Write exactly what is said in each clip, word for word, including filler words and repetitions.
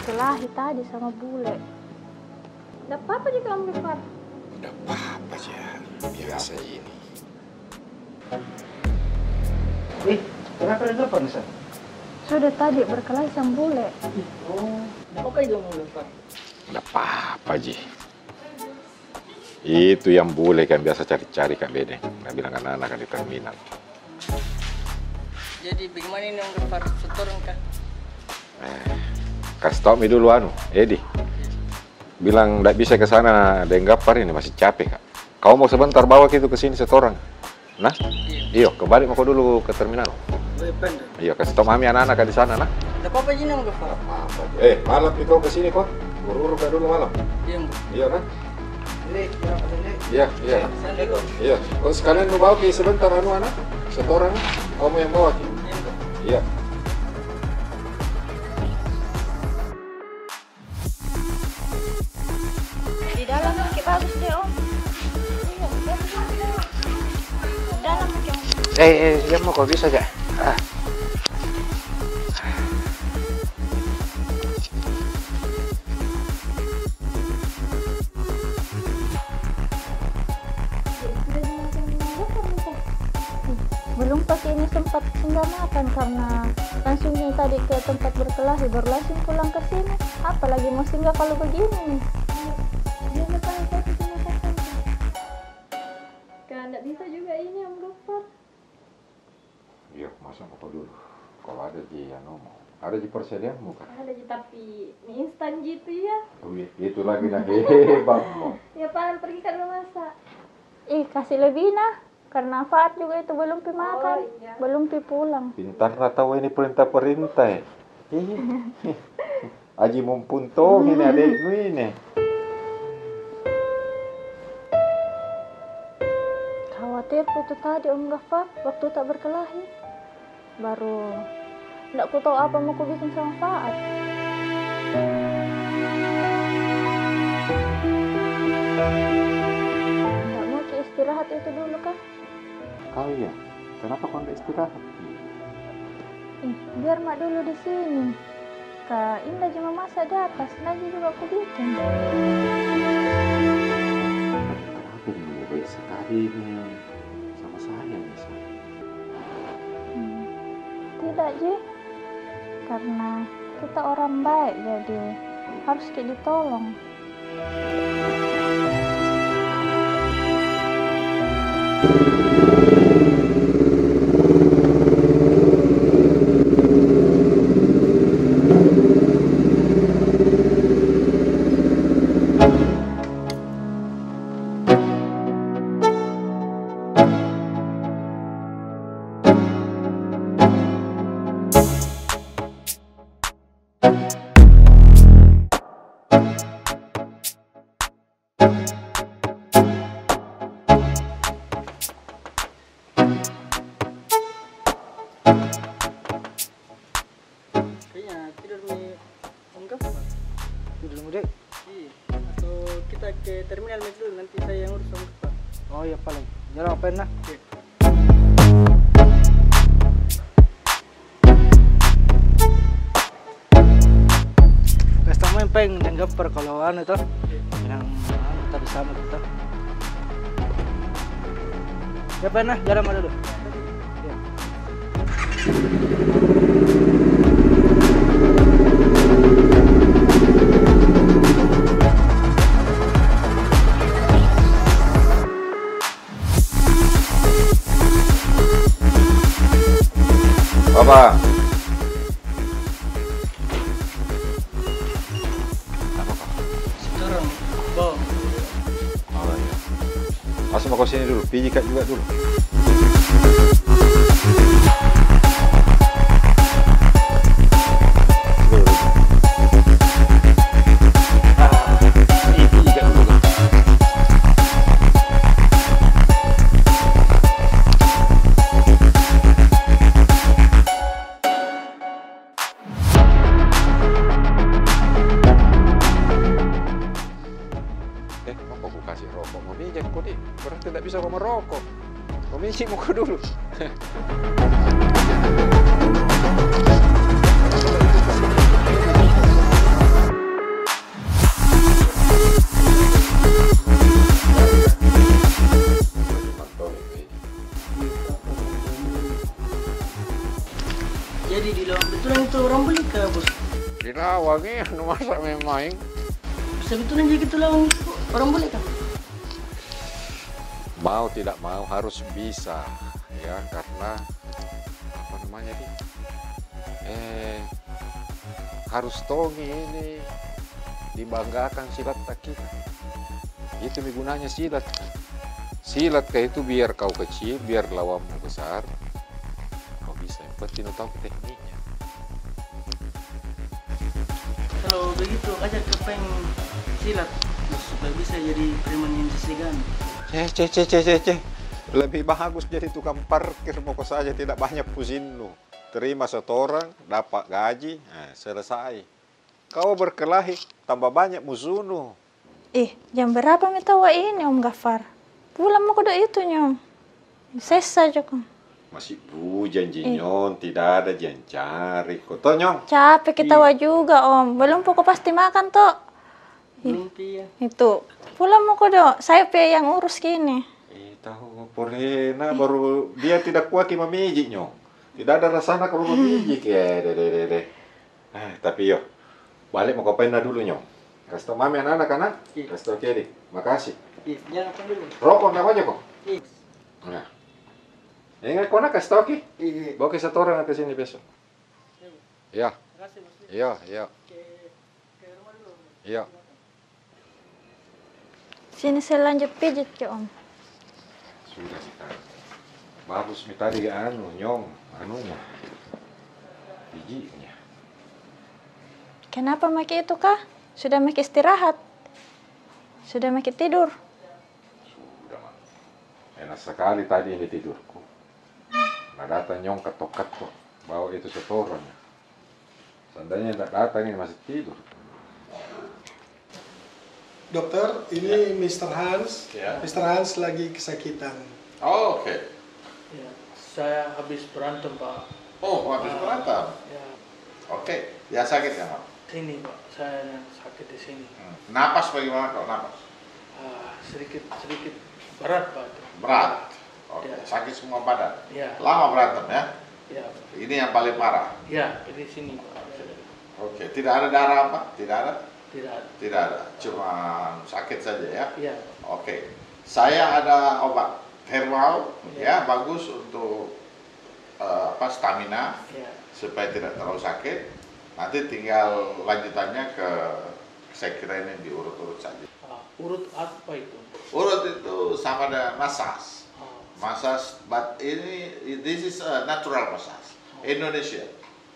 Berkelahi tadi sama bule. Ndak apa-apa ji kamu, Gafar. Ndak apa-apa ji, biasa ini. Eh, kenapa ada telepon, Sa? Sudah tadi berkelahi sama bule. Oh, ndak apa-apa ji kamu, Gafar. Ndak apa-apa ji. Itu yang bule kan biasa cari-cari Kak Bede. Na bilang anak-anak kan di terminal. Jadi bagaimana ini, Om Gafar, setorang kah? Eh, kasih tau mi dulu anu, Edi. Bilang ndak bisa ke sana deng Gafar ini, masih capek, Kak. Kau mau sebentar bawa ki itu ke sini setorang. Nah? Iyo, kebalik mako dulu ke terminal. Iyo, kasih tau mami anak-anak di sana, nah. Ndak apa-apa ji, Om Gafar. Eh, malam pi kau ke sini ko. Buru-buru ka dulu malam. Iyo, Om. Iyo, nah. Iya, iya. Assalamualaikum. Iya. Kau sekalian nu bawa ki sebentar anu, anak. Setorang. Kau mau yang bawa ki. Iya. Iya. Di dalam mungkin bagus deh, Om. Di dalam mungkin. Eh, eh, dia mau kau bisa aja. Ah. Belum pakai ini sempat singgah makan karena langsung ini tadi ke tempat berkelahi, baru langsung pulang ke sini. Apalagi mau singgah kalau begini nih. Dia nggak tahu saya punya kata. Kan nggak bisa juga ini, Om Gafar. Iya, masa apa dulu? Kalau ada ji, anu, ada ji persediaan bukan? Ada ji, tapi mie instan ji itu, ya. Oh, iya, itu lagi dah hebat mo. Ya, paling pergi kan masa. Ih, kasih lebih nah, karena Faat juga itu belum pi makan, belum pi pulang. Pintar na tahu ini perintah-perintah, eh. Ih. Aji mumpung tong ini adekku ini. Khawatirku itu tadi Om Gafar waktu ta berkelahi. Baru ndak ku tahu apa mau ku bikin sama Faat. Ndak mau ki istirahat itu dulu kah? Kau iya, kenapa kau ndak istirahat? Ih, biar mak dulu di sini. Ka Indah ji memasak di atas, lagi juga ku bikin. Kenapa ini mau baik sekali ini sama saya ini, Sa? Hmm, tidak ji, karena kita orang baik, jadi harus ki ditolong. Kayaknya tidur mi Om Gafar. Tidur mi, Dek? Iya. Atau kita ke terminal mi dulu, nanti saya yang urus Om Gafar. Oh iya, paling. Jalan apa, nah? Oke. Kasih tau main peng dan Gafar kalau anu toh. Yang anu, kita bersama kita. Siapa, nah? Jalan mana dulu? Iya. Apa? Apa kau? Sekarang, Bang. Oh, iya. Masuk kau sini dulu, pijit ka juga dulu. Eh, apa ku kasih rokok? Mau mijit ko di. Berarti tidak bisa kau merokok. Mau mijit mau kau dulu. Jadi di lawang betulan itu orang bule kah, Bos? Di lawang, eh, anu masa main-main. Bisa betulan jadi itu lawang itu orang bule kah? Mau tidak mau harus bisa, ya, karena apa namanya, di? Eh, harus tongi ini dibanggakan silat kita. Itu mi gunanya silat. Silat ka itu biar kau kecil, biar lawanmu besar, kau bisa. Yang penting nu tahu tekniknya. Kalau begitu, ajar ke peng silat supaya bisa jadi preman yang sesegan. Ceh, ceh, ceh, ceh, ceh, ceh. Lebih bagus jadi tukang parkir moko saja, tidak banyak pusing nu. Terima setoran, dapat gaji, eh, selesai. Kau berkelahi, tambah banyak musuhnu. Ih, jam berapa mi tawwa ini, Om Gafar? Pulang mako do itu, Nyong. Sessa joko. Masih bujang ji, Nyong, tidak ada ji yang cari ko. Toh, Nyong? Capek kita wa juga, Om. Belum poko pasti makan, toh. Ih, belum pi, ya. Itu. Pulang mako do. Saya pi yang urus kini. Eh, tahu ko, pore na baru dia tidak kuat ki mamiji, Nyong. Tidak ada rasana kalau mamiji ki. Eh, deh, deh, deh, deh. Eh, tapi yo, balik mako pena dulu, Nyong. Kasih tau mami anak-anak, anak. Iya. Kasih tau Kedi. Makasih. Iya, jangan apa dulu. Rokok ndak banyak ko? Iya. Nah. Ingat ko, nak, kasih tau ki. Iya, iya. Bawa ki setoran ke sini besok. Iya. Iya. Makasih, Bos. Iya, iya. Oke. Iya. Sini saya lanjut pijit ki, Om. Sudah sekarang. Bagus mi tadi, anu, Nyong, anunya. Pijitnya. Kenapa maki itu kah? Sudah maki istirahat. Sudah maki tidur. Sudah, Mak. Enak sekali tadi ini tidurku. Na datang Nyong ketok-ketok. Bawa itu setorannya. Seandainya ndak datang, ini masih tidur. Dokter, ini Mister Hans. Ya. Mister Hans lagi kesakitan. Oh, oke. Ya, saya habis berantem, Pak. Oh, habis berantem? Ya. Oke, ya, sakit ya, Pak? Sini, Pak. Saya yang sakit di sini. Hmm. Napas bagaimana kalau napas? Ah, sedikit, sedikit berat, Pak, itu. Berat? Oke, ya. Sakit semua badan? Ya. Lama berantem, ya? Ya. Ini yang paling parah? Ya, di sini, Pak. Oke, tidak ada darah apa? Tidak ada? Tidak ada. Tidak ada, cuma sakit saja, ya? Ya. Oke, saya ada obat herbal, ya, bagus untuk, eh, apa, stamina, ya, supaya tidak terlalu sakit. Nanti tinggal lanjutannya ke, saya kira ini diurut-urut saja. Ah, urut apa itu? Urut itu sama dengan massage. Ah. Massage, but ini, this is a natural massage. Oh. Indonesia.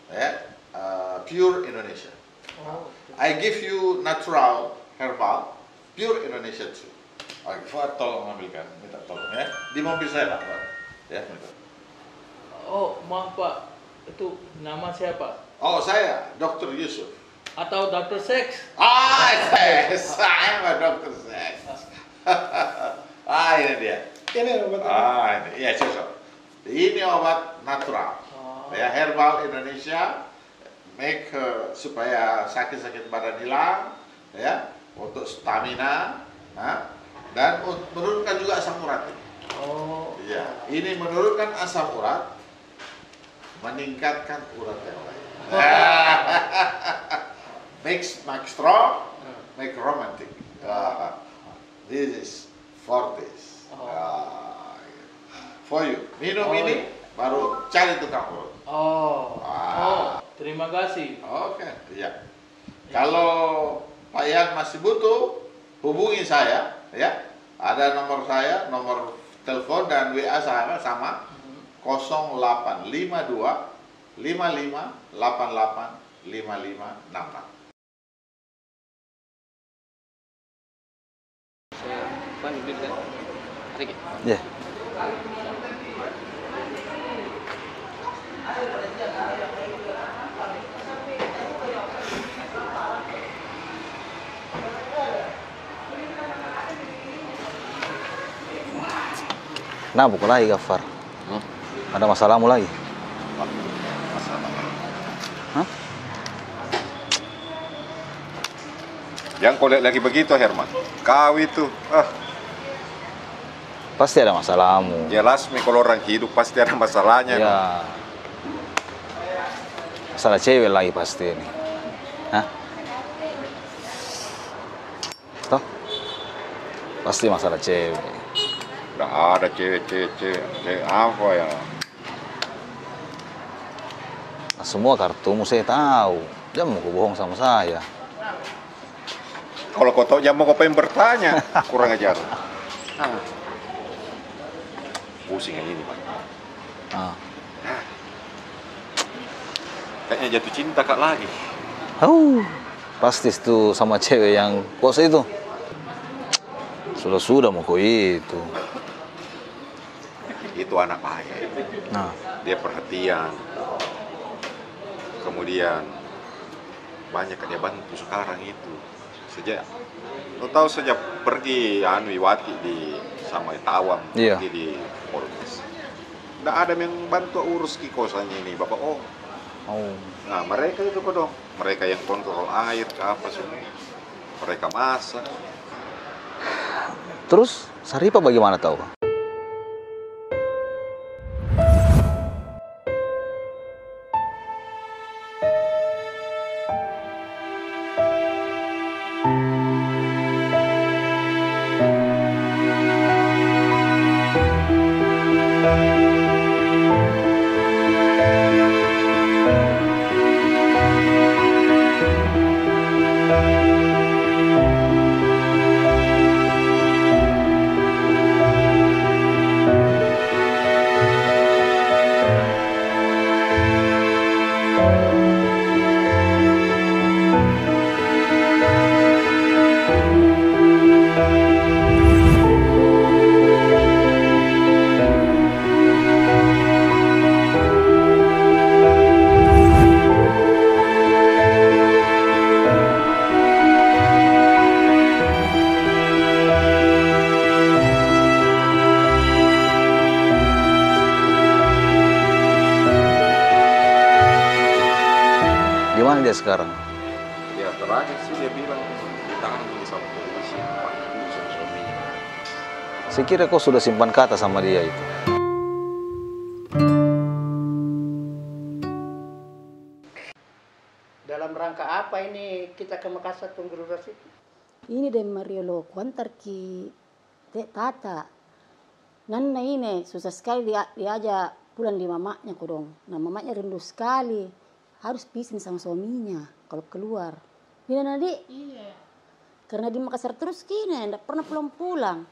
Ya, eh, pure Indonesia. Oh, oke. I give you natural herbal. Pure Indonesia too. Oke, Fuad, tolong ambilkan, minta tolong ya. Di mobil saya, Pak, Fuad. Ya, minta. Oh, maaf, Pak. Itu nama siapa? Oh, saya, dokter Yusuf. Atau dokter seks? Ah, yes, I am a dokter seks. Ah, ini dia. Ini obatnya. Ah, ini. Ya, cocok. Ini obat natural. Oh. Ya, herbal Indonesia. Make, eh, supaya sakit-sakit badan hilang, ya, untuk stamina, ha, dan un-, menurunkan juga asam urat. Oh. Iya, ini menurunkan asam urat, meningkatkan urat yang lain. Makes, make strong, make romantic. Ah, this is Fortis. Oh. Ah, iya. For you. Minum ini, baru cari tukang urut. Oh. Ah. Oh, terima kasih. Oke, iya. Kalau Pak Yan masih butuh, hubungi saya, ya. Ada nomor saya, nomor telepon dan W A saya sama, hmm, kosong delapan lima dua, lima lima delapan delapan, lima lima enam enam. Iya. Kenapa ko lagi, Gafar? Hmm? Ada masalahmu lagi? Masalah. Hah? Yang kau lihat lagi begitu, Herman? Kau itu, ah. Pasti ada masalahmu. Jelas mi, kalau orang hidup pasti ada masalahnya, no? Iya. Masalah cewek lagi pasti ini. Hah? Toh? Pasti masalah cewek. Ndak ada cewek, cewek, cewek. Cewek apa ya? Nah, semua kartumu saya tahu. Jangan mau kau bohong sama saya. Kalau kau tahu, jangan mau kau pengen bertanya. Kurang ajar. Ah. Pusing aja ini, Pak. Ah. Kayaknya jatuh cinta kak lagi. Hau, pasti itu sama cewek yang kos itu. Sudah-sudah mau ko itu. Itu anak baik. Nah. Dia perhatian. Kemudian banyak dia bantu sekarang itu. Sejak, kau tahu, sejak pergi anu Iwati di, sama Tawam, iya, pergi di Polres. Ndak ada yang bantu urus ki kosannya ini, Bapak. Oh. Oh. Nah, mereka itu kodong. Mereka yang kontrol air ke apa semua. Mereka masak. Terus, Saripa bagaimana tahu? Di mana dia sekarang? Ya, terakhir sih dia bilang ditahan dulu sama polisi, Pak, sama suaminya. Saya kira kau sudah simpan kata sama dia itu. Dalam rangka apa ini kita ke Makassar, Tuan Guru Rasid? Ini deh, Mariolo, kuantar ki Dek Tata. Nanna ini susah sekali dia, diajak pulang di mamaknya kodong. Nah, mamaknya rindu sekali. Harus pisah sama suaminya kalau keluar. Ini, Nana, Dik? Iya. Karena di Makassar terus ki ini, ndak pernah pulang-pulang.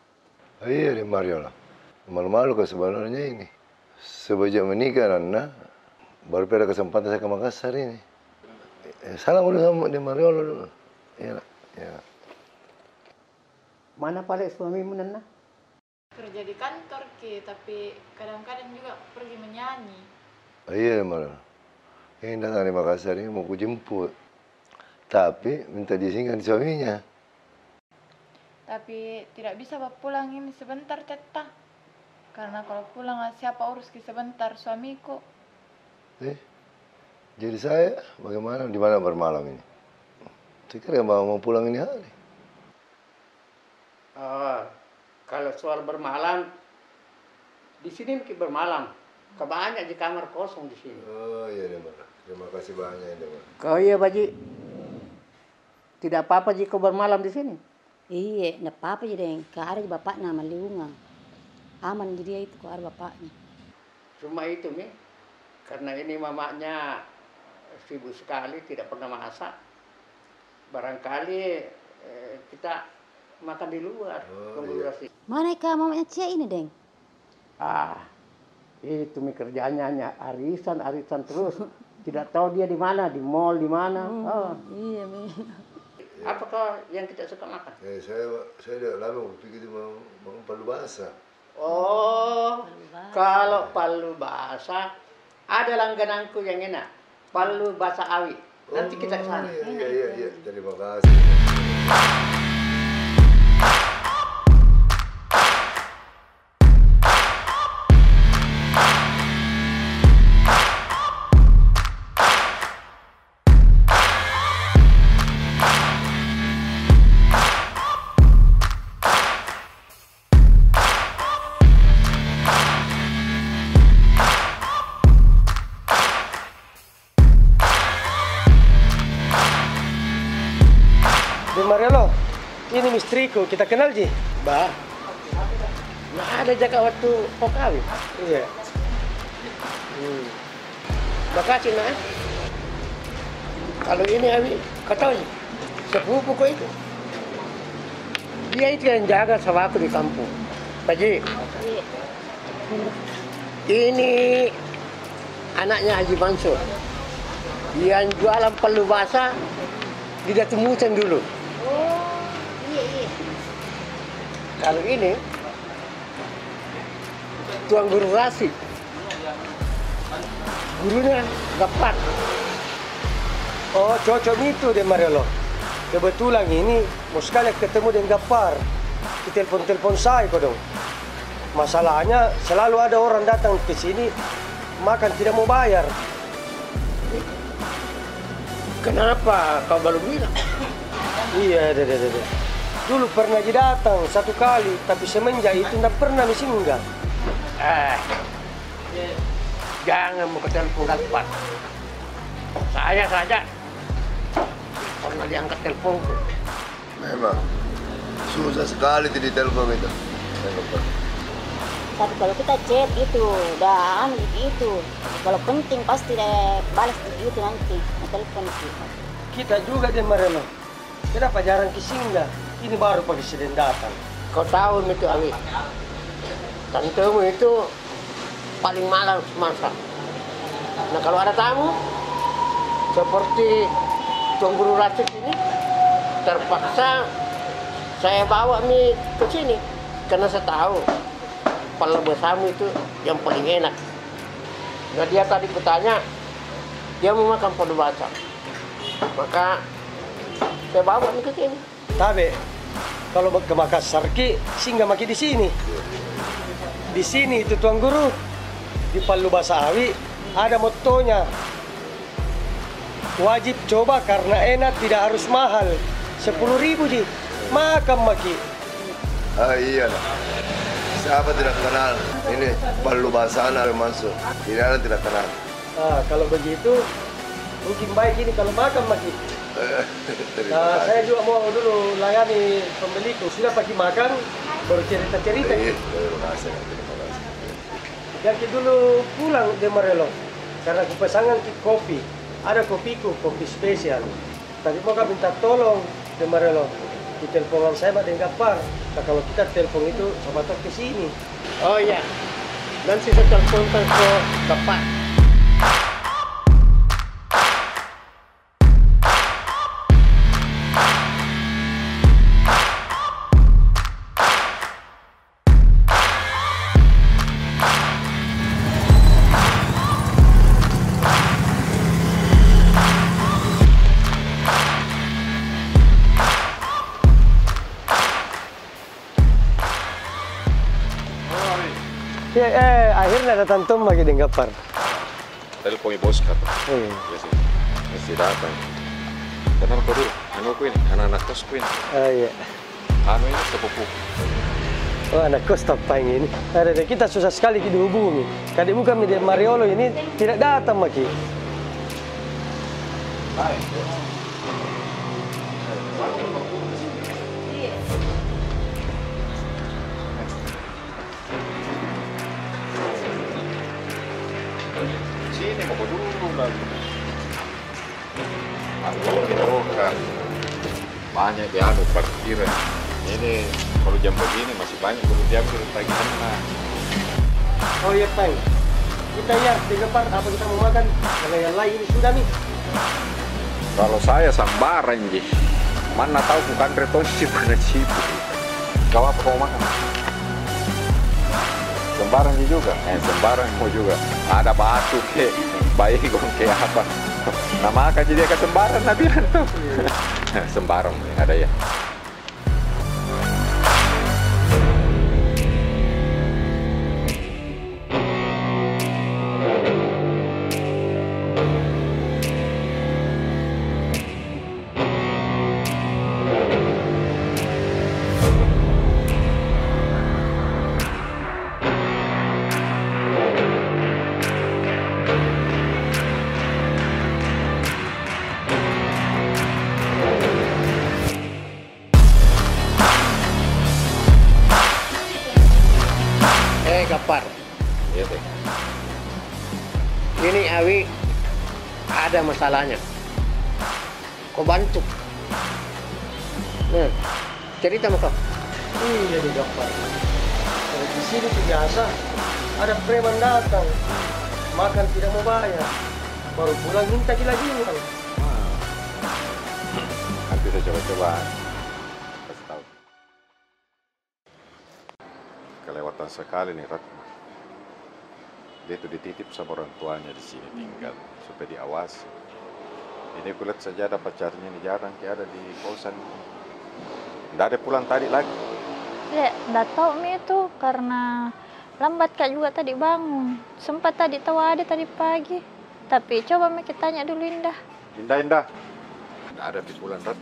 Iya, Dek Mariolo. Malu-malu ka sebenarnya ini. Semenjak menikah Nanna, baru pi ada kesempatan saya ke Makassar ini. Eh, salam dulu sama Dek Mariolo dulu. Iya, iya. Mana pale suamimu, Nana? Kerja di kantor ki, tapi kadang-kadang juga pergi menyanyi. Iya, Mar. Ini datang dari Makassar ini mau ku jemput. Tapi minta diizinkan suaminya. Tapi tidak bisa ba pulang ini sebentar, Tetta. Karena kalau pulang, siapa urus ki sebentar suamiku? Eh, jadi saya bagaimana? Di mana bermalam ini? Saya kira mau, mau pulang ini hari. Oh, kalau soal bermalam, di sini mungkin bermalam. Kebanyak di kamar kosong di sini. Oh, iya, Demar. Terima kasih banyak, Demar. Kau iya, Baji. Tidak apa-apa ji kau bermalam di sini? Iye, ndak apa-apa ji, Deng. Ka ada ji bapakna Maliunga. Aman ji dia itu, ko ada bapaknya. Cuma itu mi, karena ini mamanya sibuk sekali, tidak pernah masak. Barangkali, eh, kita makan di luar. Oh, iya. Mana ka mamanya Cia ini, Deng? Ah, itu mi kerjanya, hanya arisan, arisan terus. Tidak tahu dia di mana, di mall, di mana. Hmm, ah. Iya mi. Apakah yang kita suka makan? Eh, saya, saya tidak lama kupikir itu mau, mau palu basah. Oh, kalau palu basah, ada langgananku yang enak. Palu basah awi. Nanti kita ke sana. Oh, iya, iya, iya, iya. Terima kasih. Deng Mariolo, ini mi istriku, kita kenal ji? Bah, ndak ada jaka waktu kau kawin. Iya. Hmm. Makasih, Nak, eh. Kalau ini, Abi, kau tahu ji, sepupuku itu. Dia itu yang jaga sawaku di kampung. Pak Ji. Iya. Ini anaknya Haji Mansur. Yang jualan palu basah di Datu Musang dulu. Oh, iya, iya. Kalau ini, Tuan Guru Rasik. Gurunya Gapar. Oh, cocok mi itu, Deng Mariolo. Kebetulan ini mau sekali ketemu deng Gapar. Ki telpon-telpon sai kodong. Masalahnya, selalu ada orang datang ke sini, makan tidak mau bayar. Kenapa kau baru bilang? Iya, deh, deh, deh, deh. Dulu pernah ji datang satu kali, tapi semenjak itu ndak pernah mi singgah. Eh, jangan mau ke telepon Gapar. Saya saja pernah diangkat teleponku. Memang susah sekali itu ditelepon itu. Tapi kalau kita chat itu, dah anu itu, kalau penting pasti dia balas itu nanti, telepon itu. Kita juga, Deng Mariolo. Kenapa jarang ki singgah? Ini baru pagi sedang datang. Kau tahu mi itu, Awi. Tantemu itu paling malas masak. Nah, kalau ada tamu, seperti Tuan Guru Rasik ini, terpaksa saya bawa mi ke sini. Karena saya tahu, palu basahmu itu yang paling enak. Nah, dia tadi kutanya, dia mau makan palu basah. Maka, saya bawa mi ke sini. Tabe, kalau ke Makassar ki, singgah maki di sini. Di sini itu, Tuan Guru, di Palu Basa Awi, ada mottonya. Wajib coba karena enak, tidak harus mahal. Sepuluh ribu ji. Makan maki. Ah, iyalah. Siapa tidak kenal? Ini Palu Basa Awi masuk. Tidak ada tidak kenal. Ah, kalau begitu, mungkin baik ini kalau makan maki. Terima kasih. Nah, saya juga mau dulu layani pembeliku. Sudah paki makan, baru cerita-cerita. Iya, terima kasih, terima kasih. Jangki dulu pulang, Deng Mariolo. Karena kupesangan ki kopi. Ada kopiku, kopi spesial. Tapi mau ka minta tolong, Deng Mariolo, di telpongan saya ma deng Gapar. Nah, kalau kita telpon itu, coba tok ke sini. Oh iya, nanti saya telponkan ke Gapar. Iya, eh, akhirnya datang tong maki deng Gapar. Telepon bos kata. Iya. Iya sih. Mesti datang. Tenang ko dulu. Anu ku ini, anak-anak kos ku ini. Ah, iya. Anu ini sepupu. Oh, anak kos Tapang ini. Ada deh, kita susah sekali kita hubungi. Kade bukan mi dia Mariolo ini tidak datang maki. Hai. Sini mau dulu lagi. Aku ini bukan banyak di anu parkiran. Ini kalau jam begini masih banyak perlu diambil tagihannya. Oh iya, Pang. Kita ya, tiga part apa kita mau makan? Karena yang lain ini sudah nih. Kalau saya sembarang ji. Mana tahu ku kanre tosi pada situ. Kau apa kau makan? Sembarang ji juga. Eh, sembarang mau juga. Ada batu ke, baygon ke apa. Nah, maka jadi ke sembarang, nah, bilang tuh. Sembarang ada ya. Eh, Gapar. Iya, Teh. Ini Awi ada masalahnya. Ko bantu. Nah, cerita mako. Iya, di Gapar. Kalau di sini tuh biasa, ada preman datang, makan tidak mau bayar, baru pulang minta gila-gilaan. Ah. Nanti saya coba-coba kasih tahu. Kelewatan sekali nih, Ratna. Dia itu dititip sama orang tuanya di sini tinggal, supaya diawasi. Ini kulihat saja ada pacarnya ini jarang ki ada di kosan. Ndak ada pulang tadi lagi. Ya, ndak tahu mi itu karena lambat ka juga tadi bangun. Sempat tadi tahu ada tadi pagi. Tapi coba maki tanya dulu Indah. Indah, Indah. Ndak ada pi pulang, Rat?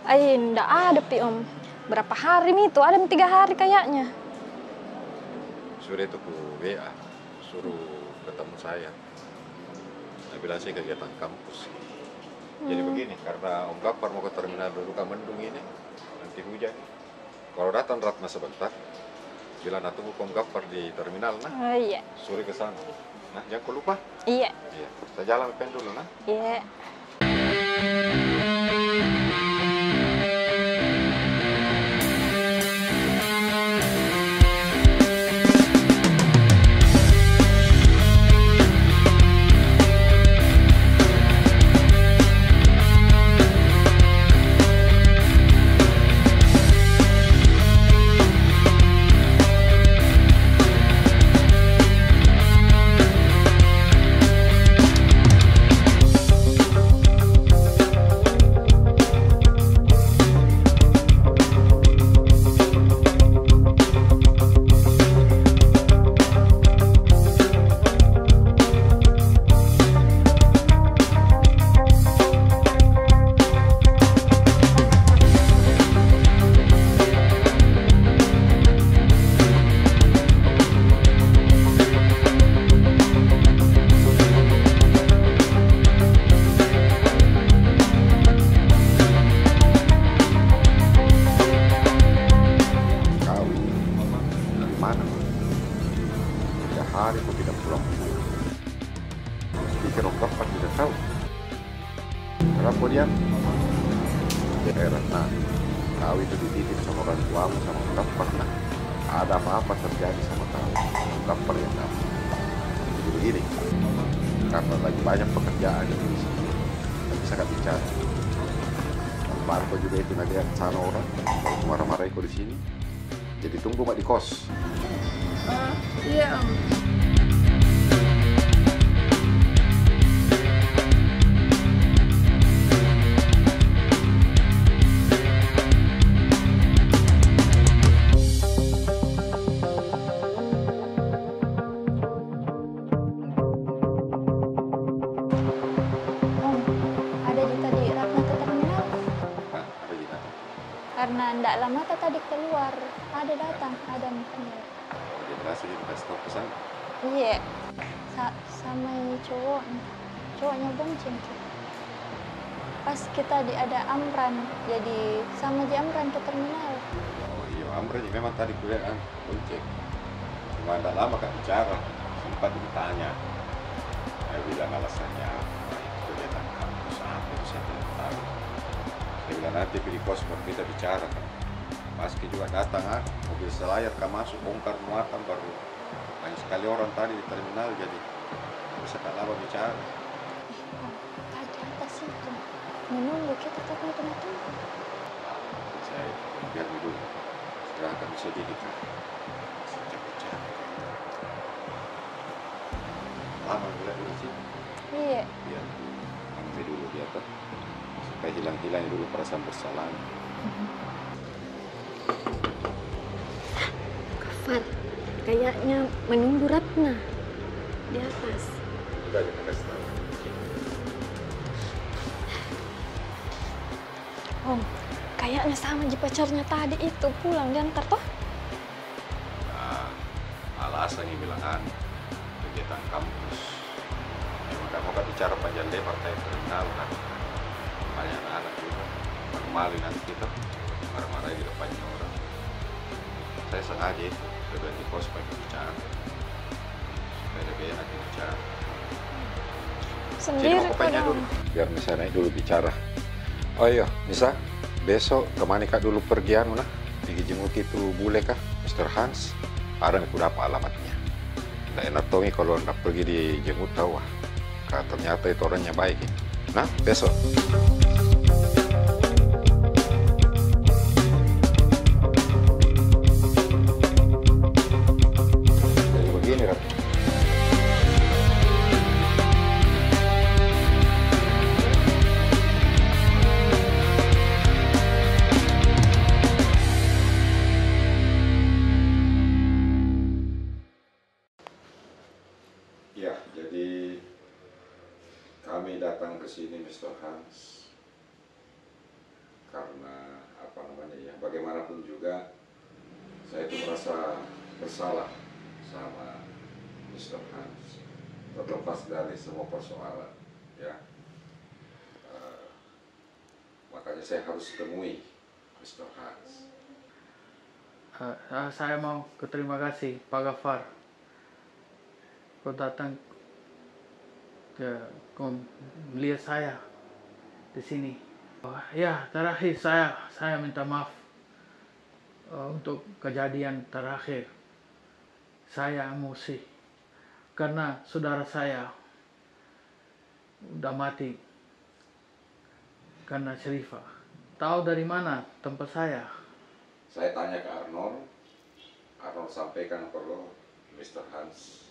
Ai, ndak ada pi, Om. Berapa hari mi itu? Ada mi tiga hari kayaknya. Sudah itu ku W A, suruh ketemu saya. Dia bilang saya kegiatan kampus. Jadi begini, karena Om Gapar mau ke terminal dulu ka mendung ini, nanti hujan. Kalau datang Ratna sebentar, bilang na tunggu Om Gapar di terminal, nah. Oh, iya. Suruh ke sana. Nah, jangan kau lupa. Iya. Iya. Saya jalan pen dulu, nah. Iya. Kau ini dari mana? Tiga hari kau tidak pulang-pulang. Pikir Om Gapar tidak tahu. Kenapa dia? Dia heran, nah, kau itu dititip sama orang tuamu sama Om Gapar, nah. Ada apa-apa terjadi sama kau, Om Gapar yang tahu. Jadi begini, karena lagi banyak pekerjaan di sini, tak bisa ka bicara. Baru ko juga itu nanti sana orang, kalau marah-marah ko di sini. Jadi tunggu mak di kos. Oh, iya, Om. Karena ndak lama ta tadi keluar, ada datang, ada yang keluar. Oh, dia berhasil kita stop ke sana? Iya. Sa-, sama cowoknya. Cowoknya bonceng ki. Pas kita di ada Amran, jadi sama ji Amran ke terminal. Oh iya, Amran memang tadi kulihat kan, bonceng. Cuma ndak lama ka bicara, sempat ditanya. Saya bilang alasannya apa, itu kegiatan kampus apa, itu saya tidak tahu. Saya bilang nanti pi di kos baru kita bicara. Pas ki juga datang, ah, mobil Selayar ka masuk, bongkar muatan, baru banyak sekali orang tadi di terminal, jadi bisa ka lama bicara. Ada atas itu. Menunggu kita tapi itu datang. Saya biar dulu. Istirahat bisa jadi kan. Saya capek-capek. Lama juga dulu sih. Iya. Biar ambil dulu dia tuh. Supaya hilang-hilang dulu perasaan bersalah. Gafar, kayaknya menunggu Ratna di atas. Udah, kita kasih tahu. Om, kayaknya sama ji pacarnya tadi itu pulang diantar toh. Nah, alasan yang bilang anu, kegiatan kampus. Memang kamu kan bicara panjang lebar tadi terminal kan. Banyak anak-anak juga. Malu-malu nanti kita marah-marah di depannya orang. Saya sengaja itu, saya ganti pos pakai bicara. Supaya lebih enak bicara. Sendiri kau dong. Biar Nisa naik dulu bicara. Oh iya, Nisa, besok temani ka dulu pergi anu nah, pergi jenguk itu bule kah, Mister Hans. Ada mi ku dapat alamatnya. Ndak enak tong mi kalau ndak pergi di jenguk tau ah. Ka ternyata itu orangnya baik. Nah, besok. Jadi begini, Rat. Ya, jadi kami datang ke sini, Mister Hans, karena, apa namanya ya, bagaimanapun juga saya itu merasa bersalah sama Mister Hans, terlepas dari semua persoalan, ya. Eh, makanya saya harus temui Mister Hans. Eh, eh, saya mau ke terima kasih Pak Gafar. Kau datang ke, kau melihat saya di sini. Oh, ya, terakhir saya, saya minta maaf, eh, untuk kejadian terakhir. Saya emosi karena saudara saya udah mati karena Sharifah. Tahu dari mana tempat saya? Saya tanya ke Arnold. Arnold sampaikan kalau Mister Hans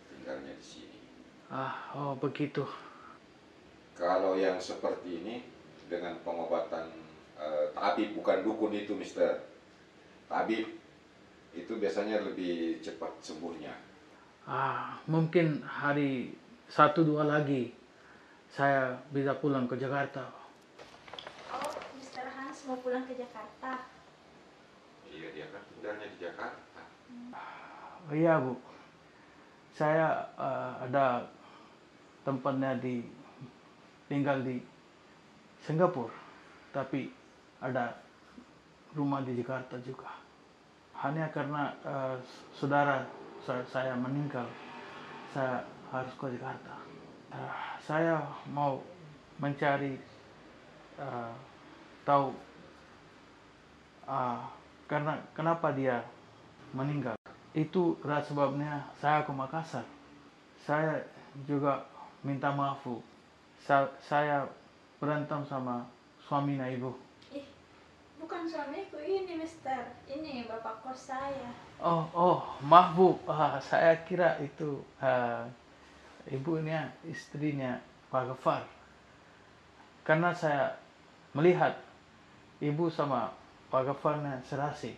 tinggalnya di sini. Ah, oh, begitu. Kalau yang seperti ini dengan pengobatan, eh, tabib, bukan dukun itu, Mister. Tabib itu biasanya lebih cepat sembuhnya. Ah, mungkin hari satu dua lagi saya bisa pulang ke Jakarta. Oh, Mister Hans mau pulang ke Jakarta? Iya, dia kan tinggalnya di Jakarta. Oh, iya, Bu. Saya, eh, ada tempatnya di, tinggal di Singapura, tapi ada rumah di Jakarta juga. Hanya karena, eh, saudara sa-, saya meninggal, saya harus ke Jakarta. Eh, saya mau mencari, eh, tahu, eh, karena, kenapa dia meninggal. Itu adalah sebabnya saya ke Makassar. Saya juga minta maaf, Bu. Sa-, saya berantem sama suaminya ibu. Ih, bukan suamiku ini, Mister. Ini bapak kos saya. Oh, oh, maaf, Bu. Ah, saya kira itu, ah, ibunya, istrinya Pak Gafar. Karena saya melihat ibu sama Pak Gafarnya serasi,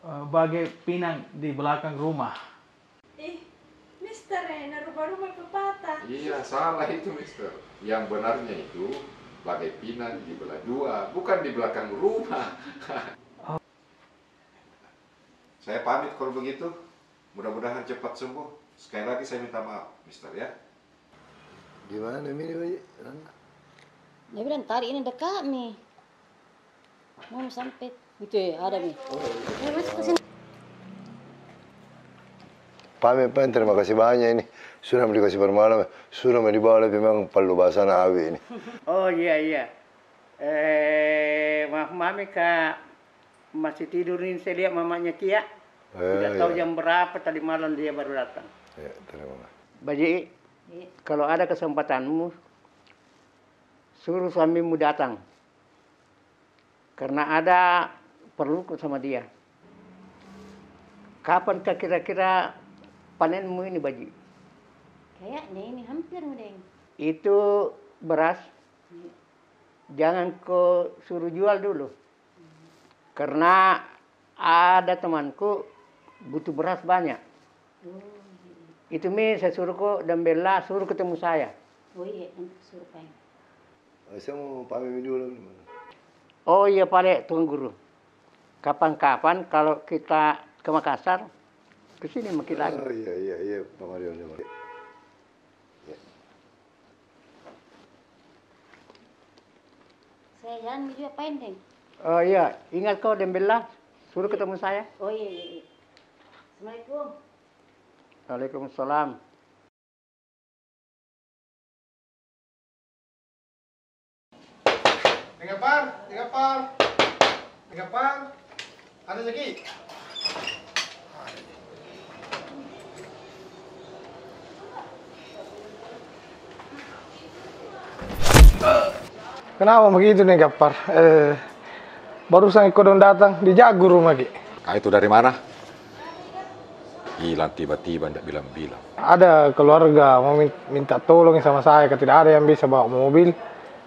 eh, bagai pinang di belakang rumah. Ih, Mister, eh, na rubah-rubah pepatah. Iya, salah itu, Mister. Yang benarnya itu, Bagai pinang dibelah dua, bukan di belakang rumah. Saya pamit kalau begitu. Mudah-mudahan cepat sembuh. Sekali lagi saya minta maaf, Mister, ya. Di mana mi ini, Pak Haji? Dia bilang tadi ini dekat mi. Mau sampai. Itu ya, ada mi. Ayo, masuk ke sini. Pak Haji, Pak, terima kasih banyak ini. Sudah mau dikasih bermalam, sudah mau dibawa, tapi memang perlu bahasa anak Abi ini. Oh, iya, iya. Eh, maaf, Mami, Kak. Masih tidur ini, saya lihat mamanya Kia. Eh, tidak tahu jam berapa tadi malam dia baru datang. Ya, terima kasih. Baji, kalau ada kesempatanmu, suruh suamimu datang. Karena ada perluku sama dia. Kapan kah kira-kira panenmu ini, Baji? Kayaknya ini hampir, Deng. Itu beras. Iya. Jangan ko suruh jual dulu. Karena ada temanku butuh beras banyak. Oh, iya, iya. Itu mi saya suruh ko dan Bella suruh ketemu saya. Oh, iya, nanti suruh, Pak. Eh, saya mau pamit dulu. Oh, iya, pale, Tuan Guru. Kapan-kapan kalau kita ke Makassar, ke sini maki lagi. Oh, iya, iya, iya, Pak Mario, iya, Pak. Iya. Saya jalan mi juga, Pak, Deng. Oh iya, ingat ko, Deng Bella, suruh ketemu saya. Oh iya, iya, iya. Assalamualaikum. Waalaikumsalam. Deng Gapar, Deng Gapar, Deng Gapar. Ada lagi. Kenapa begitu, Deng Gapar? Eh, barusan kodong datang, dijaga rumah ki. Kau itu dari mana? Hilang tiba-tiba, ndak bilang-bilang. Ada keluarga mau min-, minta tolong sama saya, ka tidak ada yang bisa bawa mobil,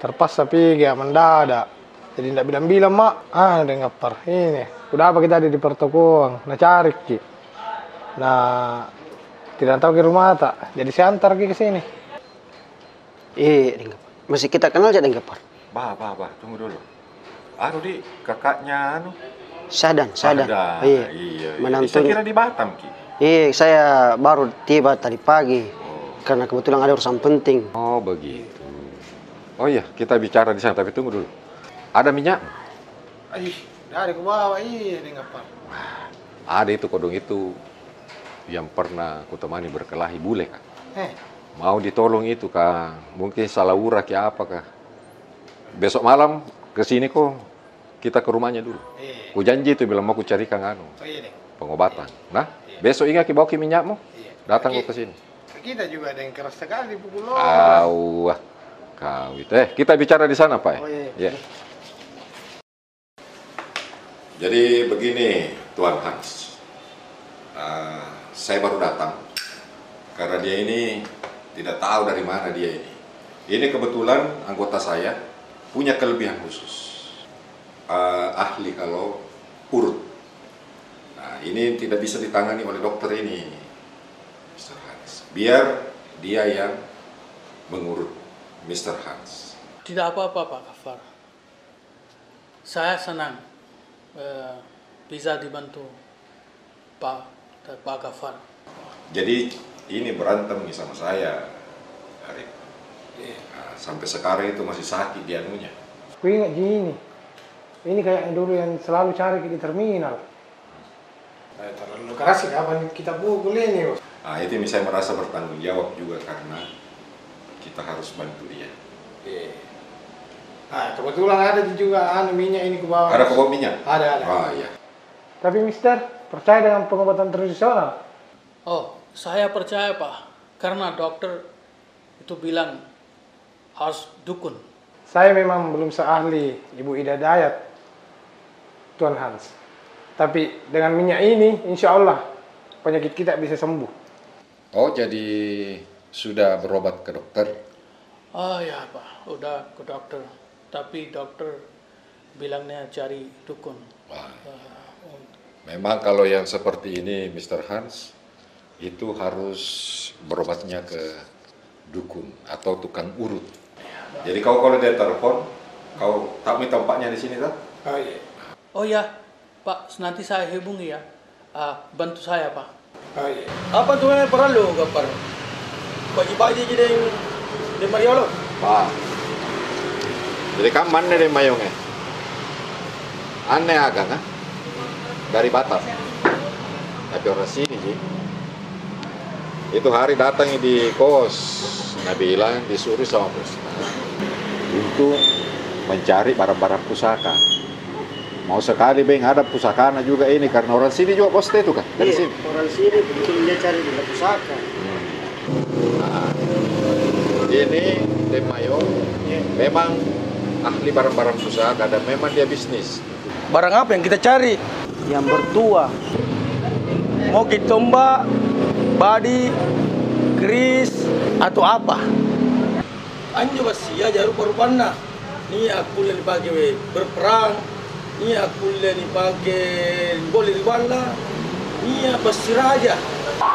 terpaksa pigi mendadak. Jadi ndak bilang-bilang ma. Ah, Deng Gapar. Ini, udah apa kita ada di pertokoan, na cari ki. Nah, tidak tahu ke rumah ta. Jadi saya antar ki ke sini. Eh, Deng Gapar. Masih kita kenal ja, Deng Gapar? Bah, bah, bah, tunggu dulu. Anu di, kakaknya anu? Sahdan, Sahdan. Sahdan, iya. Iya, iya. Saya kira di Batam ki. Iya, saya baru tiba tadi pagi. Oh. Karena kebetulan ada urusan penting. Oh, begitu. Oh iya, kita bicara di sana, tapi tunggu dulu. Ada minyak? Ih, dari ku bawa, iya, Deng Gapar. Wah, ada itu kodong itu yang pernah kutemani berkelahi bule, Kak. Eh. Mau ditolong itu, Kak. Mungkin salah urat ki apa kah. Besok malam ke sini ko, kita ke rumahnya dulu. Iya. Kujanji itu bilang mau kucarikan anu, pengobatan. Nah, besok ingat ki bawa ki minyakmu. Iya. Datang ko ke sini. Kita juga ada yang keras sekali dipukul orang. Awah, kau itu. Eh, kita bicara di sana, Pak. Oh, iya. Iya. Jadi begini, Tuan Hans. Ah, saya baru datang karena dia ini tidak tahu dari mana dia ini. Ini kebetulan anggota saya punya kelebihan khusus. Ah, ahli kalau urut. Nah, ini tidak bisa ditangani oleh dokter ini, Mister Hans. Biar dia yang mengurut, Mister Hans. Tidak apa-apa, Pak Gafar. Saya senang, eh, bisa dibantu Pak, Pak Gafar. Jadi, ini berantem nih sama saya, Arif. Iya. Nah, sampai sekarang itu masih sakit di anunya. Ku ingat ji ini. Ini kayak yang dulu yang selalu cari di terminal. Eh, terlalu keras sih, kapan kita pukul ini, Bos? Ah, itu saya merasa bertanggung jawab juga karena kita harus bantu dia. Iya. Ah, kebetulan ada juga, anu, minyak ini ku bawa. Ada kau bawa minyak? Ada, ada. Ah, iya. Tapi, Mister, percaya dengan pengobatan tradisional? Oh, saya percaya, Pak. Karena dokter itu bilang harus dukun. Saya memang belum seahli Ibu Ida Dayat, Tuan Hans. Tapi dengan minyak ini, insya Allah penyakit kita bisa sembuh. Oh, jadi sudah berobat ke dokter? Oh ya, Pak, udah ke dokter. Tapi dokter bilangnya cari dukun. Wah. Eh, un- Memang kalau yang seperti ini, Mister Hans, itu harus berobatnya ke dukun atau tukang urut. Jadi kau kalau dia telepon, kau tahu mi tempatnya di sini, toh? Oh, iya. Oh, iya. Pak, nanti saya hubungi ya. Ah, bantu saya, Pak. Ah, iya. Apa tu, eh, perlu ke per-, bagi-bagi ji deng, deng Mariolo? Pak. Jadi kam anne deng Mayong, eh? Anne agang, ah? Dari Batam. Tapi orang sini ji. Itu hari datang di kos, na bilang disuruh sama bos untuk mencari barang-barang pusaka. Mau sekali beng ada pusakana juga ini, karena orang sini juga bos itu kan, dari sini. Iya, orang sini begitu dia cari juga pusaka. Hmm. Nah, ini deng Mayong memang ahli barang-barang pusaka dan memang dia bisnis. Barang apa yang kita cari? Yang bertuah. Mau ki tombak, badi, keris, atau apa? Anjo besi aja rupa-rupanna. Nia kulle ni pake berperang, nia kulle ni pake boleh ri balla, nia besi raja.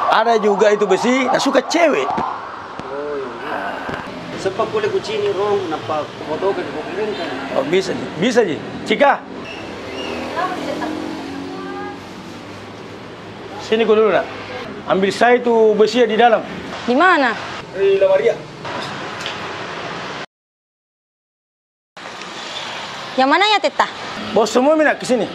Ada juga itu besi, na suka cewek. Oh, iya. Sempat kulle kucini rong, napa foto ke kukirim kan? Oh, bisa ji, bisa ji. Cika. Sini ko dulu, nak. Ambil saya itu besi di dalam. Di mana? Di lamari ya. Yang mana ya, Teta? Bawa semua mi, nak, ke sini.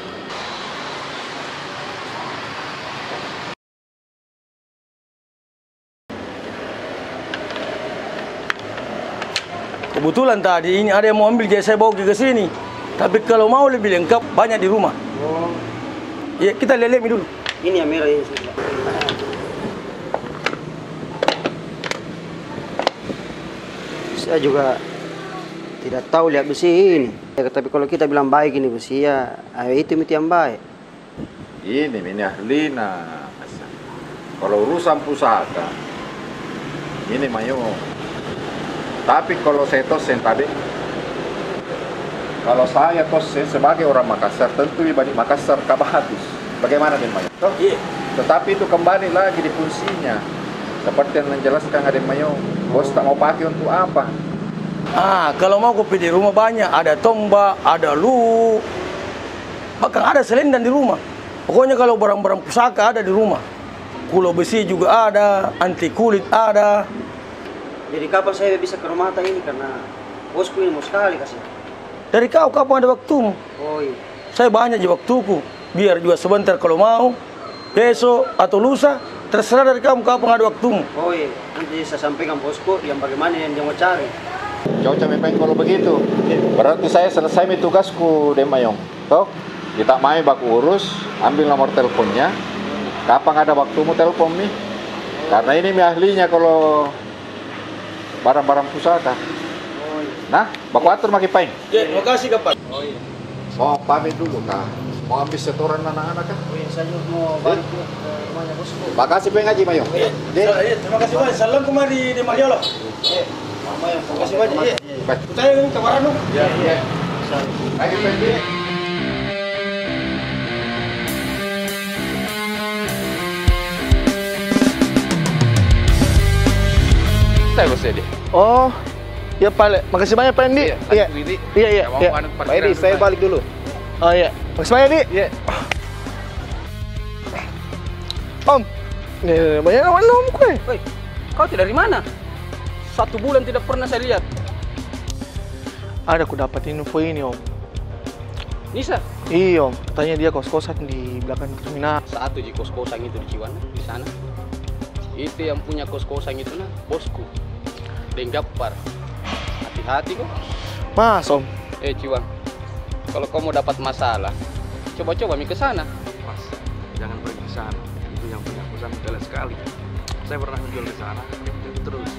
Kebetulan tadi ini ada yang mau ambil, jadi saya bawa ke, ke sini. Tapi kalau mau lebih lengkap, banyak di rumah. Oh. Ya, kita lihat-lihat mi dulu. Ini yang merah ini, sudah. Saya juga tidak tahu lihat besi ini. Ya, tapi kalau kita bilang baik ini besi, ya, ayo, itu mi yang baik. Ini mi, ini ahlina. Kalau urusan pusaka, ini Mayong. Tapi kalau saya tosseng tadi, kalau saya tosseng sebagai orang Makassar, tentu mi balik Makassar ka bahatus. Bagaimana deng Mayong? Toh? Iya. Tetapi itu kembali lagi di fungsinya. Seperti yang dijelaskan deng Mayong, bos tak mau pakai untuk apa? Ah, kalau mau ko pi di rumah banyak, ada tombak, ada luwu, bahkan ada selendang di rumah. Pokoknya kalau barang-barang pusaka ada di rumah. Kulo besi juga ada, anti kulit ada. Jadi kapan saya bisa ke rumah ta ini, karena bosku ini mau sekali kasih. Dari kau, kapan ada waktumu? Oh, iya. Saya banyak ji waktuku. Biar juga sebentar kalau mau, besok atau lusa, terserah dari kamu kapan ada waktumu. Oh, iya. Nanti saya sampaikan bosku yang bagaimana yang dia mau cari. Cocok memang kalau begitu. Iya. Berarti saya selesai mi tugasku deng Mayong. Toh, kita mai baku urus, ambil nomor teleponnya. Kapan ada waktumu, telepon mi. Karena ini mi ahlinya kalau barang-barang pusaka. Oh, iya. Nah, baku atur maki paeng. Iya, makasih, Kapan. Oh, iya. Mau pamit dulu kah? Mau ambil setoran anak-anak kah? Oh, iya, saya mau balik ke rumahnya bosku. Makasih paeng, Haji Mayong. Iya. Iya. Terima kasih banyak. Salam kemari di Mariolo. Iya. Terima kasih banyak. Iya. Baik. Kutanya ini kabaran dong. Iya, iya. Lagi pergi. Saya Bos Edi. Oh, iya, Pak. Makasih banyak, Pak Edi. Iya, iya. Iya, iya. Pak Edi, saya balik dulu. Oh, iya. Makasih banyak, Edi. Iya. Om, nih, banyak nama Om kue. Woi, kau tuh dari mana? Satu bulan tidak pernah saya lihat. Ada ku dapat info ini, Om. Nisa? Iya, Om. Katanya dia kos-kosan di belakang terminal. Satu ji kos-kosan itu di Ciwan, di sana. Itu yang punya kos-kosan itu, nah, bosku. Deng Gappar. Hati-hati ko. Mas, Om. Eh, Ciwan. Kalau kau mau dapat masalah, coba-coba mi ke sana. Mas, jangan pergi ke sana. Itu yang punya kosan galak sekali. Saya pernah menjual di sana, dia punya terus.